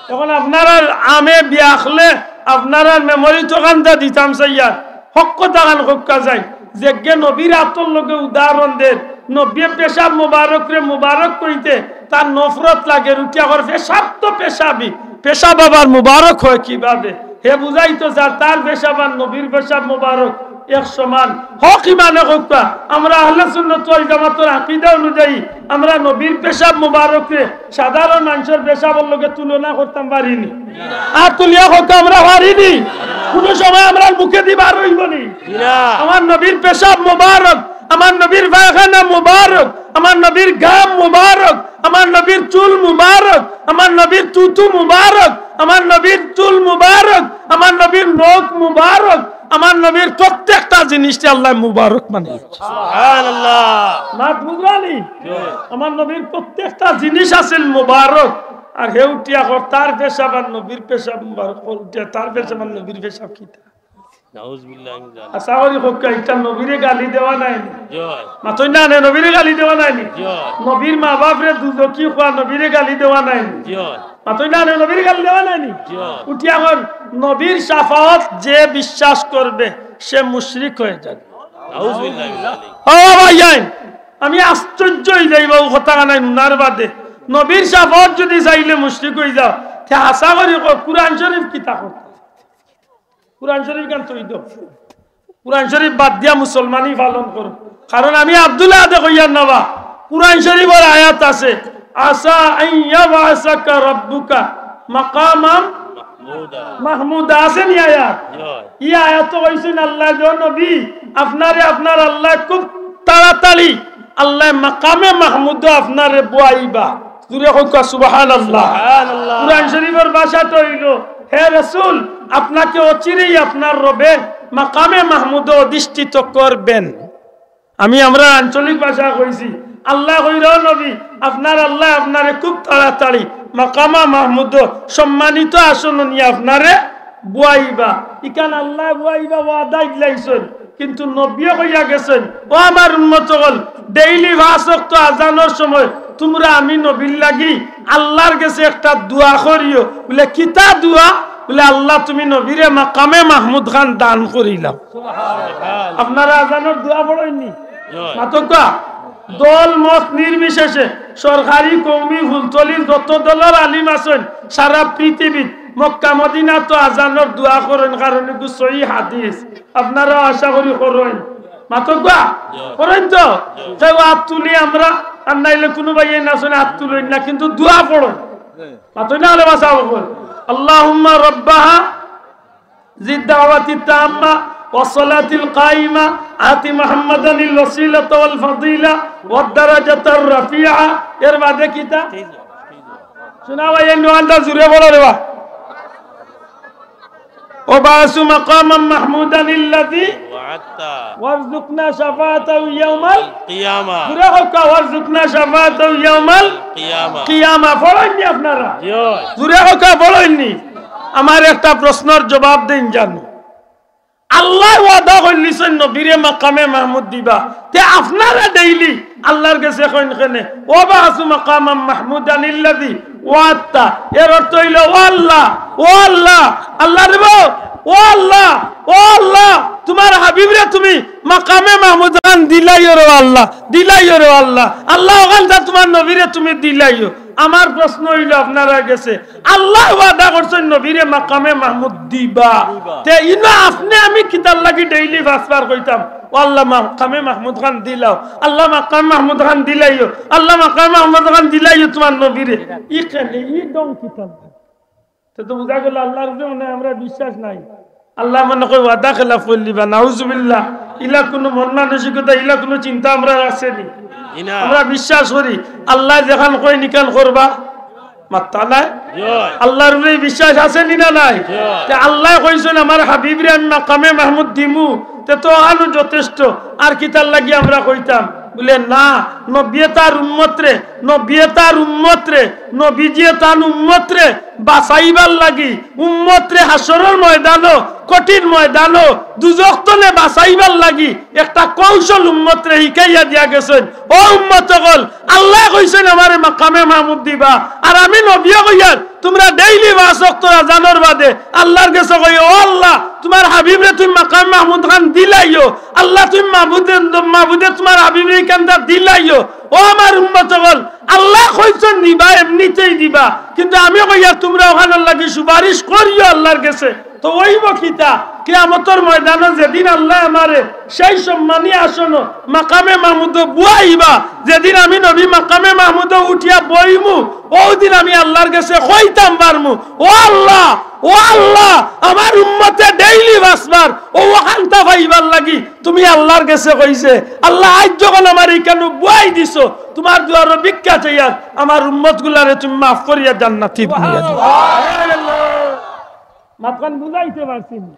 এখন আপনারার আমে বিয়াখলে আপনারার মেমোরি তো কান্দা দিতাম চাইয়ার। হক কথা খান কউক্কা যাই। যেগে নবীর আতর লগে উদাহরণ দের, নবীয়ে পেশাব মুবারকরে মুবারক কইতে তার নফরত লাগে, উঠিয়া কর, "পেশাব তো পেশাবই, পেশাব আবার মুবারক হয় কিভাবে?" হে বুঝাইতো চার তার পেশাব আর নবীর পেশাব মুবারক এক সমান। হক ইমানে কউক্কা, আমরা আহলে সুন্নাত ওয়াল জামাতর আকীদা অনুযায়ী আমরা নবীর পেশাব মুবারকরে সাধারণ মানষর পেশাবর লগে তুলনা করতাম পারি নি। আত তুলিয়া কউক্কা আমরা পারি নি। কুনু সময় আমরার মুখেদি বার অইবো নি। আমার নবীর পেশাব মুবারক, আমার নবীর পায়খানা মুবারক, আমার নবীর ঘাম মুবারক, আমার নবীর চুল মুবারক, আমার নবীর থুথু মুবারক, আমার নবীর চুল মুবারক, আমার নবীর নখ মুবারক, আমার নবীর প্রত্যেকটা জিনিসরে আল্লায় মুবারক বানাইছে। সুবহানাল্লাহ। মাত বুঝলানি? আমার নবীর প্রত্যেকটা জিনিস আছিল মুবারক। আর হে উঠিয়া কর, তার পেশাব আর নবীর পেশাব মুবারক, কর উঠিয়া তার পেশাব আর নবীর পেশাব কিতা? নাউজুবিল্লাহ মিন জালিক। আশা করি কউক্কা, ইটা নবীরে গালি দেওয়া নায় নি? জি অয়। মাতইন না নে, নবীরে গালি দেওয়া নায় নি? জি অয়। নবীর মা বাপরে দুজখি কওয়া নবীরে গালি দেওয়া নায় নি? জি অয়। মাতইন না নে, নবীরে গালি দেওয়া নায় নি? জি অয়। উঠিয়া কর, নবীর শাফাআত যে বিশ্বাস করবে, সে মুশরিক হয়ে যাবে। নাউজুবিল্লাহ মিন জালিক। ও ভাইয়াইন, আমি আশ্চর্য অই যাই বাবু, কথা কানাই নুনার বাদে। নবীর শাফাআত যদি চাইলে মুশরিক অই যাও, তে আশা করি কও, কুরআন শরীফ কিতা করতা? কুরআন শরীফ খান থই দেও। কুরআন শরীফ বাদ দিয়া মুসলমানি পালন করো। কারণ আমি আব্দুল আহাদে কইয়ার না বা, কুরআন শরীফর আয়াত আছে, "আসা আন ইয়াবআসাকা রাব্বুকা মাকামান মাহমুদা।" মাহমুদা আছে নি আয়াত? জি অয়। ই আয়াত তো কইছইন আল্লায় যে, "ও নবী, আপনারে আপনার আল্লায় খুব তাড়াতাড়ি আল্লায় মাকামে মাহমুদো আপনারে বওয়াইবা।" জুরে কউক্কা সুবহানাল্লাহ। সুবহানাল্লাহ। কুরআন শরীফর ভাষা তো অইলো, "হে রাসূল, আপনাকে অচিরেই আপনার রবে মাকামে মাহমুদো অধিষ্ঠিত করবেন।" আমি আমরার আঞ্চলিক ভাষায় কইছি, আল্লায় কইরা, "ও নবী, আপনার আল্লায় আপনারে খুব তাড়াতাড়ি মাকামা মাহমুদো সম্মানিত আসনো নিয়া আপনারে বওয়াইবা।" ইখান আল্লায় বওয়াইবা ওয়াদা দিলাইছইন। কিন্তু নবীয়ে কইয়া গেছইন, "ও আমার উম্মত অকল, ডেইলি পাঁচ ওয়াক্ত আজানর সময় তুমরা আমি নবীর লাগি আল্লার গেছে একটা দোয়া করিও।" বুলে, "কিতা দোয়া?" বুলে, "আল্লা, তুমি নবীরে মাকামে মাহমুদ খান দান করিলাও।" আপনারা আজানর দোয়া পড়ইন নি? মাতউক্কা, দল মত নির্বিশেষে সরকারি, কওমি, ফুলতলির যত দলর আলিম আছইন সারা পৃথিবীত মক্কা মদিনাত তো আজানর দোয়া করইন, কারণ ইগু সহি হাদিস। আপনারাও আশা করি করইন। মাতউক্কা, করইন তো? কেউ আত তুলি আমরা, আর নাইলে কুনু ভাইয়ে না শুনে আত তুলইন না, কিন্তু দোয়া পড়ইন। মাতইন না হলে বাসা বকল। আল্লাহুম্মা রাব্বা হাযিহিদ দাওয়াতিত তাম্মা ওয়াস সালাতিল কাইমা আতি মুহাম্মাদানিল ওয়াসিলাতা ওয়াল ফাদিলা ওয়াদ দারাজাতার রাফিআ। এর বাদে কিতা? শুনা ভাই, এই নোয়ানটা জুরে বলো রে বা। ওয়াবআসহু মাকামান মাহমুদান আল্লাযী ওয়াআদতাহু ওয়ারযুকনা শাফাআতাহু ইয়াউমাল কিয়ামা। জুরে কউক্কা, ওয়ারযুকনা শাফাআতাহু ইয়াউমাল কিয়ামা। কিয়ামা। পড়ইন নি আপনারা? জি অয়। জুরে কউক্কা, পড়ইন নি? আমার একটা প্রশ্নর জবাব দেইন জানো। আল্লায় ওয়াদা করলিছইন নবীরে মাকামে মাহমুদ দিবা। তে আপনারা ডেইলি আল্লার গেছে কইন কেনে, "ওয়াবআসহু মাকামান মাহমুদান আল্লাযী ওয়াআদতাহু।" এর অর্থ অইলো, "ও আল্লা, ও আল্লা, আল্লা রে বা, ও আল্লা, ও আল্লা, তুমার হাবিবরে তুমি মাকামে মাহমুদ খান দিলাইও রে আল্লা, দিলাইও রে আল্লা। আল্লা, অখান যা তুমার নবীরে তুমি দিলাইও।" আমার প্রশ্ন অইলো আপনারার গেছে, আল্লায় ওয়াদা করছইন নবীরে মাকামে মাহমুদ দিবা। দিবা। তে ইনো আপনে আমি কিতার লাগি ডেইলি পাঁচবার কইতাম, "ও আল্লা, মাকামে মাহমুদ খান দিলাও, আল্লা, মাকামে মাহমুদ খান দিলাইও, আল্লা, মাকামে মাহমুদ খান দিলাইও তুমার নবীরে"? ই কেনে, ই ঢং কিতার? তে তো বুঝা গেল আল্লার উপরে মনে হয় আমরা বিশ্বাস নাই। আল্লায় মনে কয় ওয়াদা খেলাফ করলিবা, নাউজুবিল্লাহ। ইলা কুনু মন মানসিকতা, ইলা কুনু চিন্তা আমরার আছে নি? জি না। আমরা বিশ্বাস করি, আল্লায় যেখান কইন ইখান করবা, মাত্তা নাই? জি অয়। আল্লার উপরে বিশ্বাস আছে নি না নাই? জি অয়। তে আল্লায় কইছইন, "আমার হাবিবরে আমি মাকামে মাহমুদ দিমু", তে তো অখানউ যথেষ্ট। আর কিতার লাগি আমরা কইতাম? বুলে, না, নবিয়ে তার উম্মতরে, নবিয়ে তার উম্মতরে, নবীজিয়ে তান উম্মতরে বাঁচাইবার লাগি, উম্মতরে হাশরর ময়দানো, কঠিন ময়দানো, দুজখ তনে বাঁচাইবার লাগি একটা কৌশল উম্মতরে হিকাইয়া দিয়া গেছইন। ও উম্মত অকল, আল্লায় কইছইন আমারে মাকামে মাহমুদ দিবা, আর আমি নবিয়ে কইয়ার, তুমরা ডেইলি পাঁচ ওয়াক্তর আজানর বাদে আল্লার গেছে কইও, "ও আল্লাহ, তুমার হাবিবরে তুমি মাকামে মাহমুদ খান দিলাইও। আল্লাহ, তুমি মাবুদে, মাবুদে তুমার হাবিবরে ইখানটা দিলাইও।" ও আমার উম্মত অকল, আল্লায় কইছইন দিবা, এমনিতেই দিবা, কিন্তু আমি কইয়ার তুমরা অখানর লাগি সুপারিশ করিও আল্লার গেছে। তো অইবো কিতা? কিয়ামতর ময়দানো যেদিন আল্লায় আমারে সেই সম্মানী আসনো মাকামে মাহমুদো বওয়াইবা, যেদিন আমি নবী মাকামে মাহমুদো উঠিয়া বইমু, অউ দিন আমি আল্লার গেছে কইতাম পারমু, "ও আল্লাহ, ও আল্লাহ, আমার উম্মতে ডেইলি পাঁচবার অউ অখানটা পাইবার লাগি তুমি আল্লার গেছে কইছে। আল্লাহ, আইজ যখন আমারে ইখানো বওয়াই দিছো, তুমার দুয়ারো ভিক্ষা চাইয়ার, আমার উম্মতগুলারে তুমি মাফ করিয়া জান্নাতি বানাইয়া দিও।" মাতখান বুঝাইতে পারছি নি?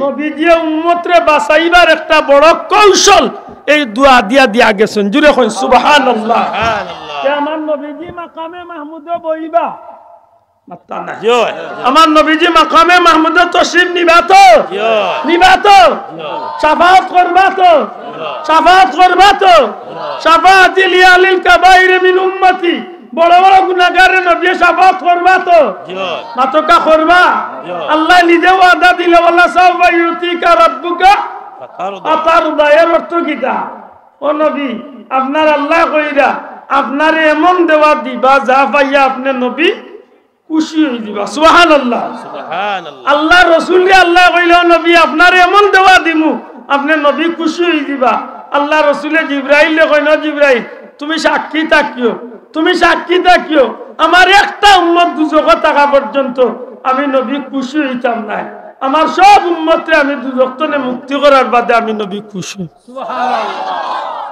নবীজিয়ে উম্মতরে বাঁচাইবার একটা বড় কৌশল এই দোয়া দিয়া দিয়া গেছইন। জুরে কইন সুবহানাল্লাহ। সুবহানাল্লাহ। তে আমার নবীজি মাকামে মাহমুদো বইবা? মাত্তা নাই। আমার নবীজি মাকামে মাহমুদো তশরিফ নিবা তো? নিবা তো? শাফাআত করবা তো? শাফাআত করবা তো? শাফাআতি লিআহলিল কাবাইরি মিন উম্মতি। বড় বড় গুনাগারে নবীয়ে শাফাআত করবা তো? মাতকা করবা? আল্লায় নিজে ওয়াদা দিলে, "ওয়ালা সাউফা ইউতিকা রাব্বুকা ফাতারদা।" এর অর্থ কিতা? ও নবী, আপনার আল্লায় কইরা, আপনারে এমন দেওয়া দিবা, যা পাইয়া আপনে নবী খুশি অইযিবা। সুবহানাল্লাহ। সুবহানাল্লাহ। আল্লার রসুলরে আল্লায় কইলা, "ও নবী, আপনারে এমন দেওয়া দিমু, আপনে নবী খুশি অইযিবা।" আল্লার রসুলে জিব্রাইলরে কইন, "ও জিব্রাইল, তুমি সাক্ষী থাকিও, তুমি সাক্ষী থাকিও, আমার একটা উম্মত দুজখো থাকা পর্যন্ত আমি নবী খুশি অইতাম নায়, আমার সব উম্মতরে আমি দুজখ তনে মুক্তি করার বাদে আমি নবী খুশি।"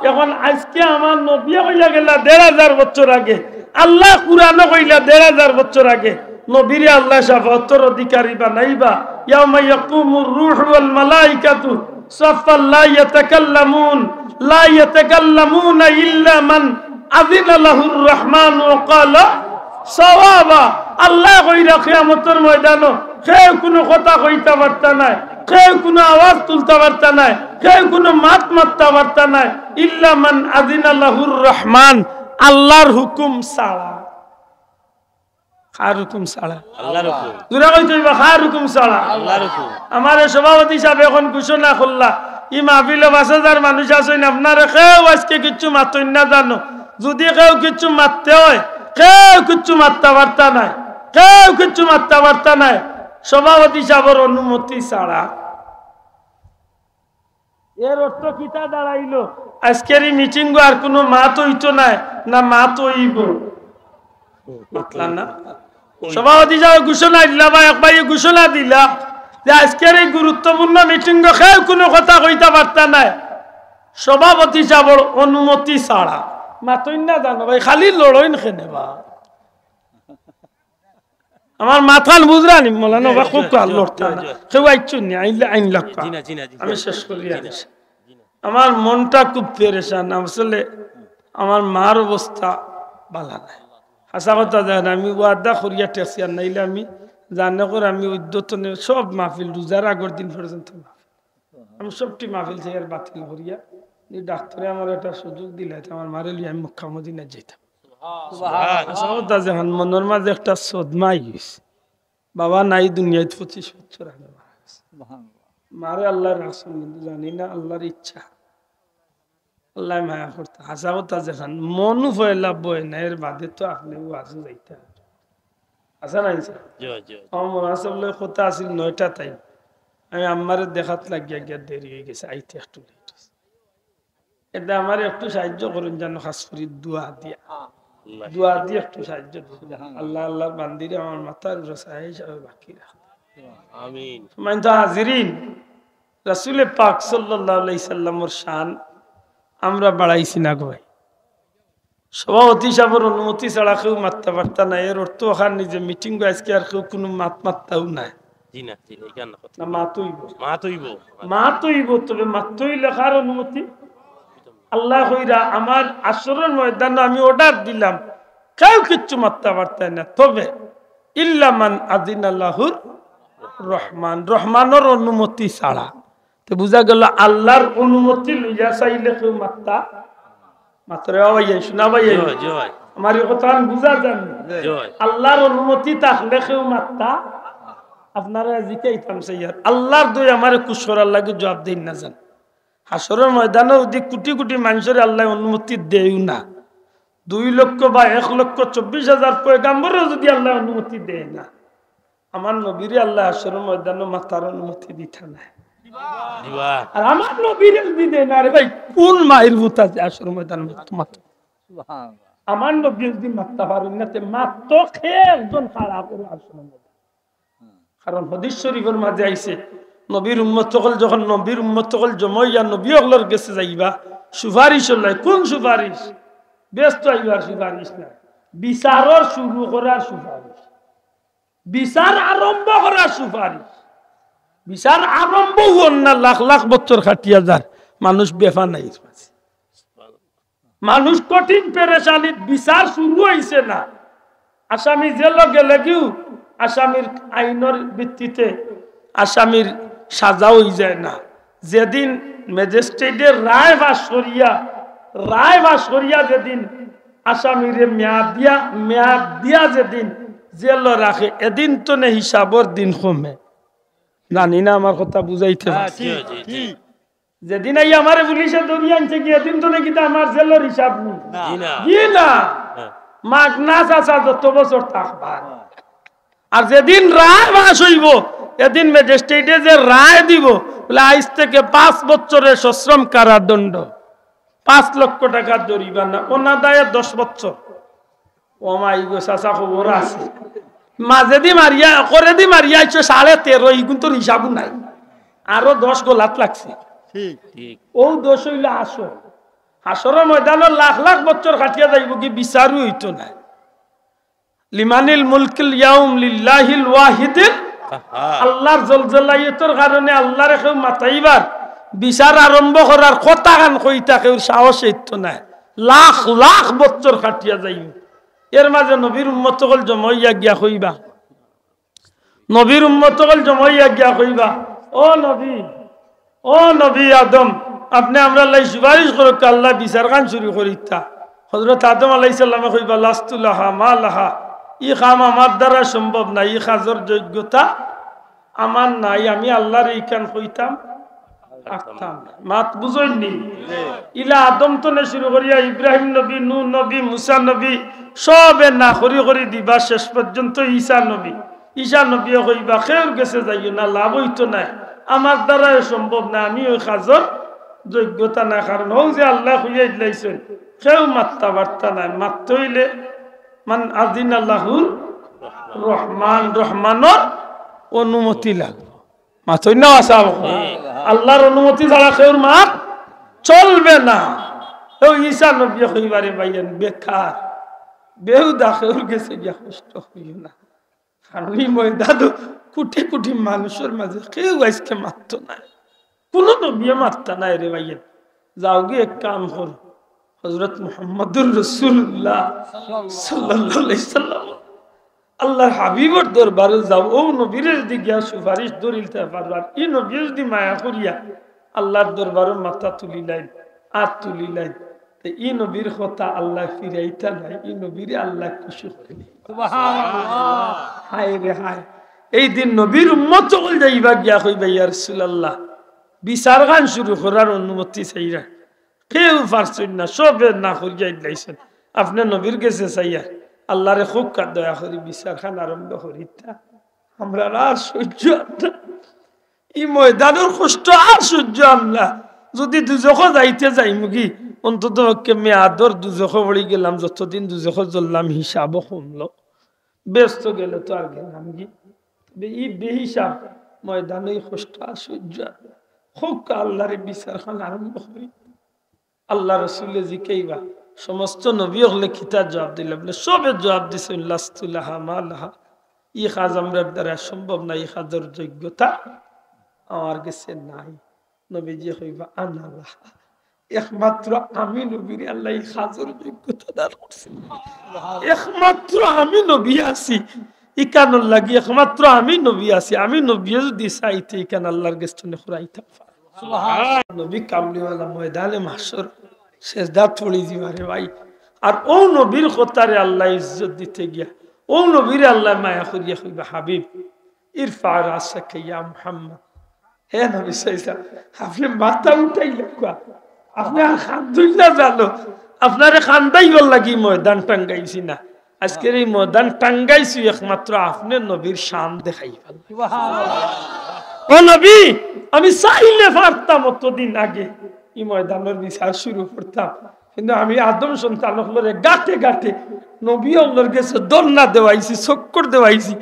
এখন আইজকে আমার নবীয়ে কইয়া গেলা দেড় হাজার বছর আগে, আল্লায় কুরআনো কইলা দেড় হাজার বছর আগে, নবীরে আল্লায় শাফাআতর অধিকারী বানাইবা। ইয়াউমা ইয়াকুমুর রূহু ওয়াল মালাইকাতু সাফফান লা ইয়াতাকাল্লামুন, লা ইয়াতাকাল্লামুনা ইল্লা মান আজিনা লাহুর রহমানু ওয়া ক্বালা সাওয়াবা। আল্লায় কইরা কিয়ামতর ময়দানো কেউ কুনু কথা কইতা পারতা নায়, কেউ কুনু আওয়াজ তুলতা পারতা নায়, কেউ কুনু মাত মাততা পারতা নায়, ইল্লা মান আজিনা লাহুর রহমান, আল্লার হুকুম ছাড়া। কার হুকুম ছাড়া? আল্লার হুকুম। জুরে কইতে অইবো, কার হুকুম ছাড়া? আল্লার হুকুম। আমারে সভাপতি সাবে এখন ঘোষণা করলা, ই মাহফিলো পাঁচ হাজার মানুষ আছইন, আপনারে কেউ আইজকে কিচ্ছু মাতইন না জানো। যুদি কেউ কিচ্ছু মাততে অয়, কেউ কিচ্ছু মাততা পারতা নায়, কেউ কিচ্ছু মাততা পারতা নায়, সভাপতি সাবর অনুমতি ছাড়া। এর অর্থ কিতা দাঁড়াইলো? আইজকের ই মিটিংও আর কুনু মাত অইতো নায়, না মাত অইবো? মাতলা না? সভাপতি সাবে ঘোষণা দিলা বা এক ভাইয়ে ঘোষণা দিলা যে আইজকের ই গুরুত্বপূর্ণ মিটিংও কেউ কুনু কথা কইতা পারতা নায়, সভাপতি সাবর অনুমতি ছাড়া। মাতইন না জানো ভাই, খালি লড়ইন কেনে বা? আমার মাতখান বুঝরা নি, মৌলানা বা খুব কাল লড়তা না। কেউ আইছইন নি, আইলা, আইলা। জি না, জি না, জি না। আমি শেষ করি আর। আমার মনটা খুব পেরেশান, আসলে আমার মার অবস্থা ভালা নায়। হাছা কথা জানেন, আমি ওয়াদা করিয়া টেসিয়ার নাইলে আমি জানে করে আমি উদ্যতনে সব মাহফিল রোজার আগর দিন পর্যন্ত মাহফিল। আমি সবটি মাহফিল থেকে আর বাতিল করিয়া, এই ডাক্তারে আমার একটা সুযোগ দিলা, এতে আমার মারে লইয়া আমি মক্কা মদিনা যাইতাম। সুবহানাল্লাহ। আচ্ছা, ও দাদা জান, মনর মাঝে একটা সদমা আইছে। বাবা নাই দুনিয়াত পঁচিশ বছর আগে মারা গেছে। সুবহানাল্লাহ। মারে আল্লাহর রাসূল কিন্তু জানি না আল্লাহর ইচ্ছা। আল্লাহ মায়া করতা। হাছা কথা যেখান মনু পয়লা বয় না, এর বাদে তো আপনে ওয়াজে যাইতা। আচ্ছা না, ইনশাআল্লাহ। জি, জি। আমার মনে আছে বলে কথা আছিল নয়টা টাইম। আমি আম্মারে দেখাত লাগিয়া গিয়া দেরি অই গেছে, আইতে একটু লেট অইছে। এতে আমারে একটু সাহায্য করইন যেন খাছ করি দোয়া দিয়া। আল্লাহ। দোয়া দিয়া একটু সাহায্য দিন। সুবহানাল্লাহ। আল্লাহ, আল্লাহর বান্দিরে আমার মাথার উপরে ছায়া হিসাবে বাকি রাখ। আমিন। সম্মানিত হাজিরিন, রাসূলে পাক সাল্লাল্লাহু আলাইহি সাল্লামর শান আমরা বাড়াইছি না গো ভাই। সভাপতি সাহেবের অনুমতি ছাড়া কেউ মাততা পারতা না, এর অর্থ অখান নিজে মিটিং আইজকে আর কেউ কুনু মাত মাততাউ নায়। জি না, জি না, ইখান না কথা। না, মাত অইবো। মাত অইবো। মাত অইবো, তবে মাত অইলে কার অনুমতি? আল্লায় কইরা, আমার হাশরর ময়দানো আমি অর্ডার দিলাম, কেউ কিচ্ছু মাততা পারতায় না, তবে ইল্লা মান আজিনা লাহুর রহমান, রহমানর অনুমতি ছাড়া। তে বুঝা গেল, আল্লার অনুমতি লইয়া চাইলে কেউ মাততা, মাতরে বাবা, ইয়ে, শোনা ভাই, জি ভাই, জি ভাই। আমার এই কথা আমি বুঝা জানি। জি ভাই। আল্লার অনুমতি থাকলে কেউ মাততা, আপনারারে জিকাইতাম চাইয়ার, আল্লার দোহাই আমারে খুশ করার লাগি জবাব দেইন না যান। হাশরর ময়দানো যদি কোটি কোটি মানুষরে আল্লায় অনুমতি দেয় না, দুই লক্ষ বা এক লক্ষ চব্বিশ হাজার পয়গাম্বররে যদি আল্লায় অনুমতি দেয় না, আমার নবীরে আল্লায় হাশরর ময়দানো মাতার অনুমতি দিতা নায়। দিবা। আর আমার নবীরে যদি দেয় না, রে ভাই, কোন মাইর ভূত আছে হাশরর ময়দানো মাত-, মাত-, সুবহানাল্লাহ। আমার নবী যদি মাততা পারইন না, তে মাততো কে একজন খাড়া করো হাশরর ময়দানো। কারণ হাদিস শরীফর মাঝে আইছে, নবীর উম্মত অকল যখন, নবীর উম্মত অকল জমা অইয়া নবী অকলর গেছে যাইবা, সুপারিশ অইলে, কোন সুপারিশ? বেহেস্তো আইবার সুপারিশ না, বিচারর শুরু করার সুপারিশ, বিচার আরম্ভ করার সুপারিশ। বিচার আরম্ভ অর না, লাখ লাখ বছর কাটিয়া যার, মানুষ বেফানাইর মাঝে। মানুষ কঠিন পেরেশানিত, বিচার শুরু অইছে না। আসামি জেলো গেলেগিও আসামির আইনর ভিত্তিতে আসামির সাজা অই যায় না। যেদিন ম্যাজিস্ট্রেটে রায় পাশ করিয়া, রায় পাশ করিয়া যেদিন আসামিরে মেয়াদ দিয়া, মেয়াদ দিয়া যেদিন জেলো রাখে, এদিন তো নে হিসাবর দিন কমে। জানি না আমার কথা বুঝাইতে পারছি। জি, জি, জি। যেদিন আইয়া আমারে পুলিশে ধরিয়া আনছে গি, এদিন তো নে কিতা আমার জেলর হিসাব নি? না। জি না। জি না। হ্যাঁ। মাগনা চাচা যত বছর থাকবা। আর যেদিন রায় পাশ অইবো, এদিন ম্যাজিস্ট্রেটে যে রায় দিবো, বলে, "আইজ থেকে পাঁচ বছরের সশ্রম কারাদণ্ড, পাঁচ লক্ষ টাকা জরিমানা, অনাদায়ে দশ বছর।" ও মাই গো, চাচা খবর আছে। মাঝেদি মারিয়া, করেদি মারিয়া আইছো সাড়ে তেরো, ইগুন তোর হিসাবও নাই। আরো দশ গলাত লাগছে। ঠিক। ঠিক। ও দশ অইলে আসল। হাশরর ময়দানো লাখ লাখ বছর কাটিয়া যাইবো গি, বিচারও অইতো না। লিমানিল মুলকুল ইয়াউম লিল্লাহিল ওয়াহিদিল কাহ্হার। আল্লার জলজলাইয়তর কারণে আল্লারে কেউ মাতাইবার, বিচার আরম্ভ করার কথাখান কইতা কেউর সাহস অইতো নায়। লাখ লাখ বছর কাটিয়া যাইবো। এর মাঝে নবীর উম্মত অকল জমা অইয়া গিয়া কইবা, নবীর উম্মত অকল জমা অইয়া গিয়া কইবা, "ও নবী, ও নবী আদম, আপনে আমরার লাগি সুপারিশ করউক্কা, আল্লায় বিচারখান শুরু করিতা।" হযরত আদম আলাইহিস সালামে কইবা, "লাস্তু লাহা, মা লাহা, ই কাম আমার দ্বারা সম্ভব নায়, ই কাজর যোগ্যতা আমার নাই, আমি আল্লারে ইখান কইতাম পারতাম না।" মাত বুঝইন নি? ইলা আদম তনে শুরু করিয়া ইব্রাহিম নবী, নূহ নবী, মুসা নবী, সবে না করি করি দিবা, শেষ পর্যন্ত ঈসা নবী। ঈসা নবীয়ে কইবা, "কেউর গেছে যাইও না, লাভ অইতো নায়, আমার দ্বারায় সম্ভব নায়, আমি ওই কাজর যোগ্যতা নাই।" কারণ অউ যে আল্লায় কইয়া দিলাইছইন, কেউ মাততা পারতা নায়, মাততে অইলে মান আজিনা লাহুর রহমান, রহমানর অনুমতি লাগবো। মাতইন না, আচ্ছা, আল্লার অনুমতি ছাড়া কেউর মাত চলবে না। তো ঈসা নবীয়ে কইবা, "রে ভাইয়ান, বেকার, বেহুদা, কেউর গেছে গিয়া কষ্ট করিও না।" কারণ ই ময়দানো কোটি কোটি মানুষর মাঝে কেউ আইজকে মাততো নায়, কুনু নবীয়ে মাততা নায় রে ভাইয়ান। যাওগি এক কাম করো, হযরত মুহাম্মাদুর রাসূলুল্লাহ সাল্লাল্লাহু আলাইহি সাল্লাম, আল্লার হাবিবর দরবারো যাও, অউ নবীরে যদি গিয়া সুপারিশ ধরিলতা পারো, আর ই নবীয়ে যদি মায়া করিয়া আল্লার দরবারো মাথা তুলিলাইন, আত তুলিলাইন, তে ই নবীর কথা আল্লায় ফিরাইতা নায়, ই নবীরে আল্লায় খুশি করিলিবা। সুবহানাল্লাহ। হায় রে হায়, এই দিন নবীর উম্মত অকল যাইবা গিয়া কইবা, "ইয়া রাসূলুল্লাহ, বিচারখান শুরু করার অনুমতি চাইরা।" কেউ পারছইন না, সবে না করিয়া দিলাইছইন। আপনে নবীর গেছে চাইয়া, "আল্লারে কউক্কা দয়া করি বিচারখান আরম্ভ করিতা, আমরার আর সইজ্য অর না, ই ময়দানর কষ্ট আর সইজ্য অর না। যদি দুজখো যাইতে যাইমুগি, অন্তত পক্ষে মেয়াদর দুজখো পড়ি গেলাম, যতদিন দুজখো জ্বললাম হিসাবও কমলো, বেহেস্তো গেলে তো আর গেলামগি। তবে ই বেহিসাব ময়দানো ই কষ্ট আর সইজ্য অর না। কউক্কা আল্লারে বিচারখান আরম্ভ করি।" আল্লার রসুলে জিকাইবা, "সমস্ত নবী অকলে কিতা জবাব দিলা?" বলে, সবে জবাব দিছইন, "লাস্তু লাহা মা লাহা, ই কাজ আমরার দ্বারা সম্ভব না, ই কাজর যোগ্যতা আমার গেছে নাই।" নবীজিয়ে কইবা, "আনা লাহা, একমাত্র আমি নবীরে আল্লায় ই কাজর যোগ্যতা দান করছে। একমাত্র আমি নবী আছি, ইখানর লাগি একমাত্র আমি নবী আছি। আমি নবীয়ে যুদি চাইতে ইখান আল্লার গেছ থনে করাইতাম পারতাম। নবী কামলিওয়ালা ময়দানে মাহশর সেজদাত পড়ি যিবা রে ভাই। আর অউ নবীর কথারে আল্লায় ইজ্জত দিতে গিয়া অউ নবীরে আল্লায় মায়া করিয়া কইবা, হাবিব, ইরফা রাসাকা ইয়া মুহাম্মদ। হে নবী সাল্লাল্লাহু আলাইহি ওয়াসাল্লাম, আপনে মাথা উঠাইলা কুয়া? আপনে আর কান্দইলা জানো? আপনারে কান্দাইবার লাগি ময়দান টাঙ্গাইছি না। আজকের ই ময়দান টাঙ্গাইছি একমাত্র আপনে নবীর শান দেখাইবার। ও নবী, আমি চাইলে পারতাম অতদিন আগে ই ময়দানর বিচার শুরু করতাম, কিন্তু আমি আদম সন্তান অকলরে গাটে গাটে নবী অকলর গেছে ধর্ণা দেওয়াইছি, চক্কর দেওয়াইছি,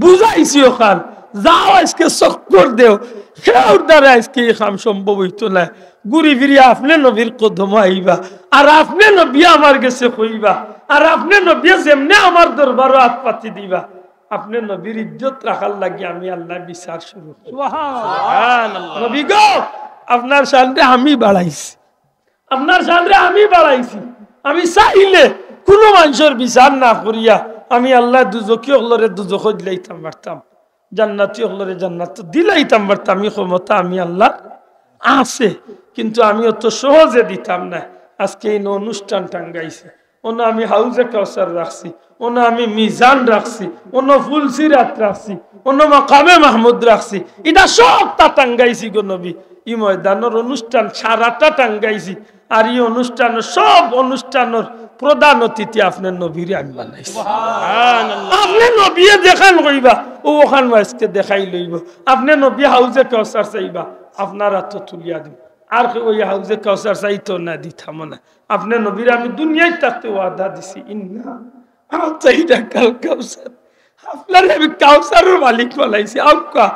বুঝাইছি অখান, যাও আজকে চক্কর দেও, কেউর দ্বারা আজকে ই কাম সম্ভব অইতো নায়। ঘুরি ফিরি আপনে নবীর কদমো আইবা, আর আপনে নবীয়ে আমার গেছে কইবা, আর আপনে নবীয়ে যেমনে আমার দরবারো আত পাতি দিবা, আপনে নবীর ইজ্জত রাখার লাগি আমি আল্লায় বিচার শুরু করমু। সুবহানাল্লাহ। নবী গো, আপনার শানরে আমি বাড়াইছি, আপনার শানরে আমি বাড়াইছি। আমি চাইলে কুনু মানষর বিচার না করিয়া আমি আল্লায় দুজখি অকলরে দুজখো দিলাইতাম পারতাম, জান্নাতি অকলরে জান্নাতো দিলাইতাম পারতাম। ই ক্ষমতা আমি আল্লার আছে, কিন্তু আমি অত সহজে দিতাম নায়। আজকে ইনো অনুষ্ঠান টাঙ্গাইছি, অনো আমি হাউজে কাউসার রাখছি, অনো আমি মিজান রাখছি, অনো ফুলসিরাত রাখছি, অনো মাকামে মাহমুদ রাখছি, ইটা সবতা টাঙ্গাইছি গো নবী। ই ময়দানর অনুষ্ঠান সারাটা টাঙ্গাইছি, আর ই অনুষ্ঠানর সব অনুষ্ঠানর প্রধান অতিথি আপনার নবীরে আমি বানাইছি। সুবহানাল্লাহ। আপনে নবীয়ে যেখান কইবা, অউ অখান আজকে দেখাই লইবো। আপনে নবী হাউজে কাউসার চাইবা, আপনার আতো তুলিয়া দিমু। আর কেউ অউ হাউজে কাউসার চাইতো না, দিতামও না। আপনে নবীরে আমি দুনিয়াত থাকতে ওয়াদা দিছি, ইন্না আ'তাইনাকাল কাউসার। আপনারে আমি কাউসারর মালিক বানাইছি। আউক্কা,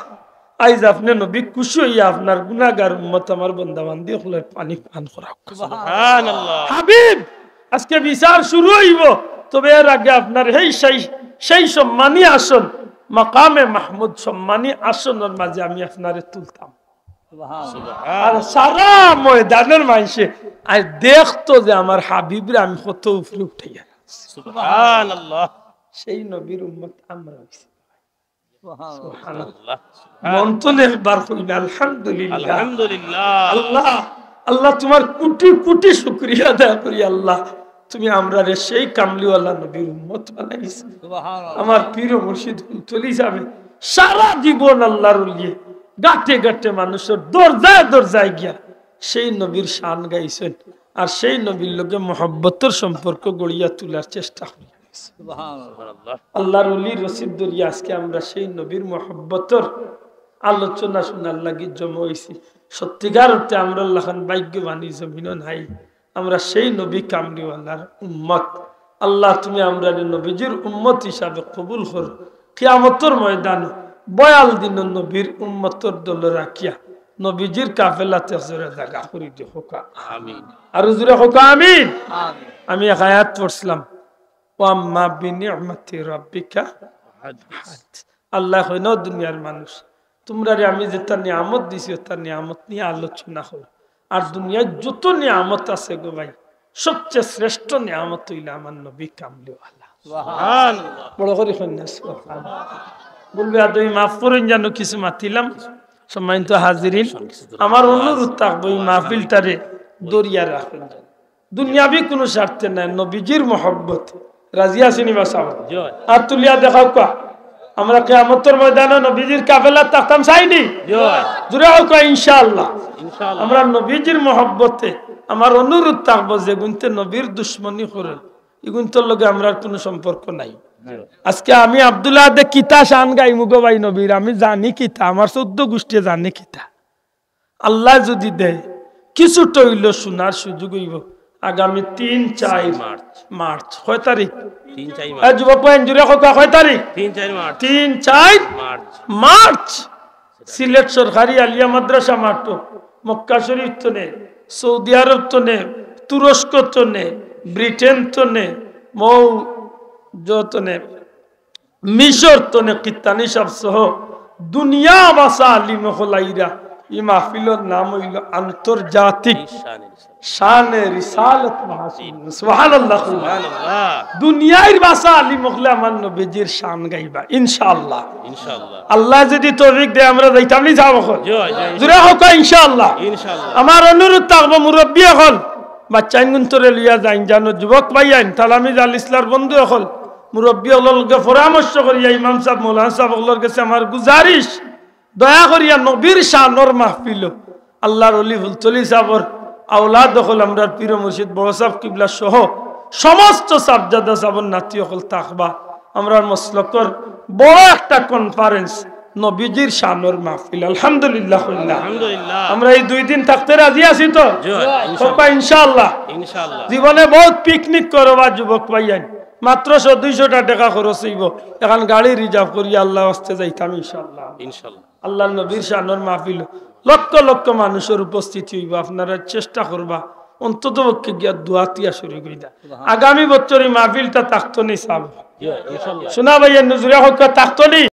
আইজ আপনে নবী খুশি অইয়া আপনার গুনাগার উম্মত আমার বন্দাবান্দি অকলরে পানি পান করাউক্কা। সুবহানাল্লাহ। হাবিব, আজকে বিচার শুরু অইবো, তবে এর আগে আপনার হেই সেই, সেই সম্মানী আসন, মাকামে মাহমুদ সম্মানী আসনর মাঝে আমি আপনারে তুলতাম। সুবহানাল্লাহ। আর সারা ময়দানর মানষে আইজ দেখতো যে আমার হাবিবরে আমি কত উপরে উঠাইয়া রাখছি। সুবহানাল্লাহ। সেই নবীর উম্মত আমরা অইছি। সুবহানাল্লাহ। সুবহানাল্লাহ। মন থনে একবার কইন, আলহামদুলিল্লাহ। আলহামদুলিল্লাহ। আল্লাহ, আল্লাহ, তুমার কোটি কোটি শুকরিয়া আদায় করি আল্লাহ, তুমি আমরারে সেই কামলিওয়ালা নবীর উম্মত বানাইছো। সুবহানাল্লাহ। আমার পীর ও মুর্শিদ ফুলতলি সাবে সারা জীবন আল্লার ওলিয়ে গাটে গাটে মানষর দরজায় দরজায় গিয়া সেই নবীর শান গাইছইন, আর সেই নবীর লগে মহব্বতর সম্পর্ক গড়িয়া তুলার চেষ্টা করি। সুবহানাল্লাহ। আল্লার ওলির রশিদ ধরিয়া আজকে আমরা সেই নবীর মহব্বতর আলোচনা শুনার লাগি জমা অইছি। সত্যিকার অর্থে আমরার লাখান ভাগ্যবান ই জমিনো নাই। আমরা সেই নবী কামলিওয়ালার উম্মত। আল্লাহ, তুমি আমরারে নবীজির উম্মত হিসাবে কবুল করো। কিয়ামতর ময়দানো বয়াল দিনো নবীর উম্মতর দলো রাখিয়া নবীজির কাফেলাত একজোড়া জাগা করি দিও। কউক্কা আমিন। আরো জোরে কউক্কা আমিন। আমিন। আমি এক আয়াত পড়ছিলাম, "ওয়া আম্মা বিনি'মাতি রাব্বিকা ফাহাদ্দিস।" আল্লায় কইন, "ও দুনিয়ার মানুষ, তুমরারে আমি যেতা নিয়ামত দিছি, অতা নিয়ামত নিয়া আলোচনা করো। আর দুনিয়ার যত নিয়ামত আছে গো ভাই, সবচেয়ে শ্রেষ্ঠ নিয়ামত অইলা আমার নবী কামলিওয়ালা।" সুবহানাল্লাহ। বড় করি কইন না, সুবহানাল্লাহ। ভুল বেয়াদবি মাফ করইন, যেন কিছু মাতিলাম। সম্মানিত হাজিরিন, আমার অনুরোধ থাকবো ই মাহফিলটারে ধরিয়া রাখইন। দুনিয়াবি কুনু স্বার্থে নায়, নবীজির মহব্বত। রাজি আছইন নি বা সাব? জি অয়। আর তুলিয়া দেখাউক্কা। আমরা কিয়ামতর ময়দানো নবীজির কাফেলাত থাকতাম চাই নি? জি অয়। জোরে কউক্কা, ইনশাআল্লাহ। ইনশাআল্লাহ। আমরা নবীজির মহব্বতে আমার অনুরোধ থাকবো, যেগুইন্তে নবীর দুশমনি করইন, ইগুইন্তর লগে আমরার কুনু সম্পর্ক নাই। জি অয়। আজকে আমি আব্দুল আহাদে কিতা শান গাইমু গো ভাই নবীর, আমি জানি কিতা, আমার চৌদ্দ গুষ্টিয়ে জানে কিতা। আল্লায় যুদি দেয়, কিছুটা অইলেও শুনার সুযোগ অইবো। আগামী তিন চাইর মার্চ। মার্চ। কয় তারিখ? তিন চাইর এ মার্চ। যুবক ভাই, জোরে কউক্কা, কয় তারিখ? তিন চাইর মার্চ। তিন চাইর মার্চ। মার্চ। সিলেট সরকারি আলিয়া মাদ্রাসা মাঠো, মক্কা শরীফ তনে, সৌদি আরব তনে, তুরস্ক তনে, ব্রিটেন তনে, মৌ যতনে, মিশর তনে কিত্তানি সাব সহ দুনিয়া বাসা আলিম অকল আইরা ই মাহফিলর নাম অইলো আন্তর্জাতিক শানে রিসালত মাহফিল। সুবহানাল্লাহ। দুনিয়ার ভাষা আলিম অকলে আমার নবীজির শান গাইবা ইনশাআল্লাহ। আল্লায় যুদি তৌফিক দেয় আমরা যাইতাম নি সাব অকল। জোরে কউক্কা ইনশাআল্লাহ। আমার অনুরোধ থাকবো মুরব্বি অকল, বাচ্চাইন গুনতরে লইয়া যাইন যানো, যুবক ভাইয়াইন, তালামিজ আল ইসলার বন্ধু অকল, মুরব্বি অকলর লগে পরামর্শ করিয়া ইমাম সাব, মৌলানা সাব অকলর গেছে আমার গুজারিশ, দয়া করিয়া নবীর শানর মাহফিলো আল্লার অলি ফুলতলি সাবর আওলাদ অকল, আমরার পীর মুর্শিদ বড় সাব কিবলা সহ সমস্ত সাবজাদা সাবর নাতি অকল থাকবা। আমরার মসলকর বড় একটা কনফারেন্স, নবীজির শানর মাহফিল। আলহামদুলিল্লাহ কইলা। আমরা এই দুই দিন থাকতে রাজি আছি তো? কউক্কা ইনশাআল্লাহ। জীবনে বউত পিকনিক করবা যুবক ভাইয়াইন, মাত্র শো দুইশোটা টেকা খরচ অইবো, অখন গাড়ি রিজার্ভ করিয়া আল্লার ওয়াস্তে যাইতাম ইনশাআল্লাহ। আল্লার নবীর শানর মাহফিল, লক্ষ লক্ষ মানুষর উপস্থিতি অইবো। আপনারা চেষ্টা করবা অন্তত পক্ষে গিয়া দোয়া তিয়া শরিক অইতা। আগামী বছর ই মাহফিলটা থাকতো নি সাব? সোনা ভাইয়াইন, জোরে কউক্কা থাকতো নি?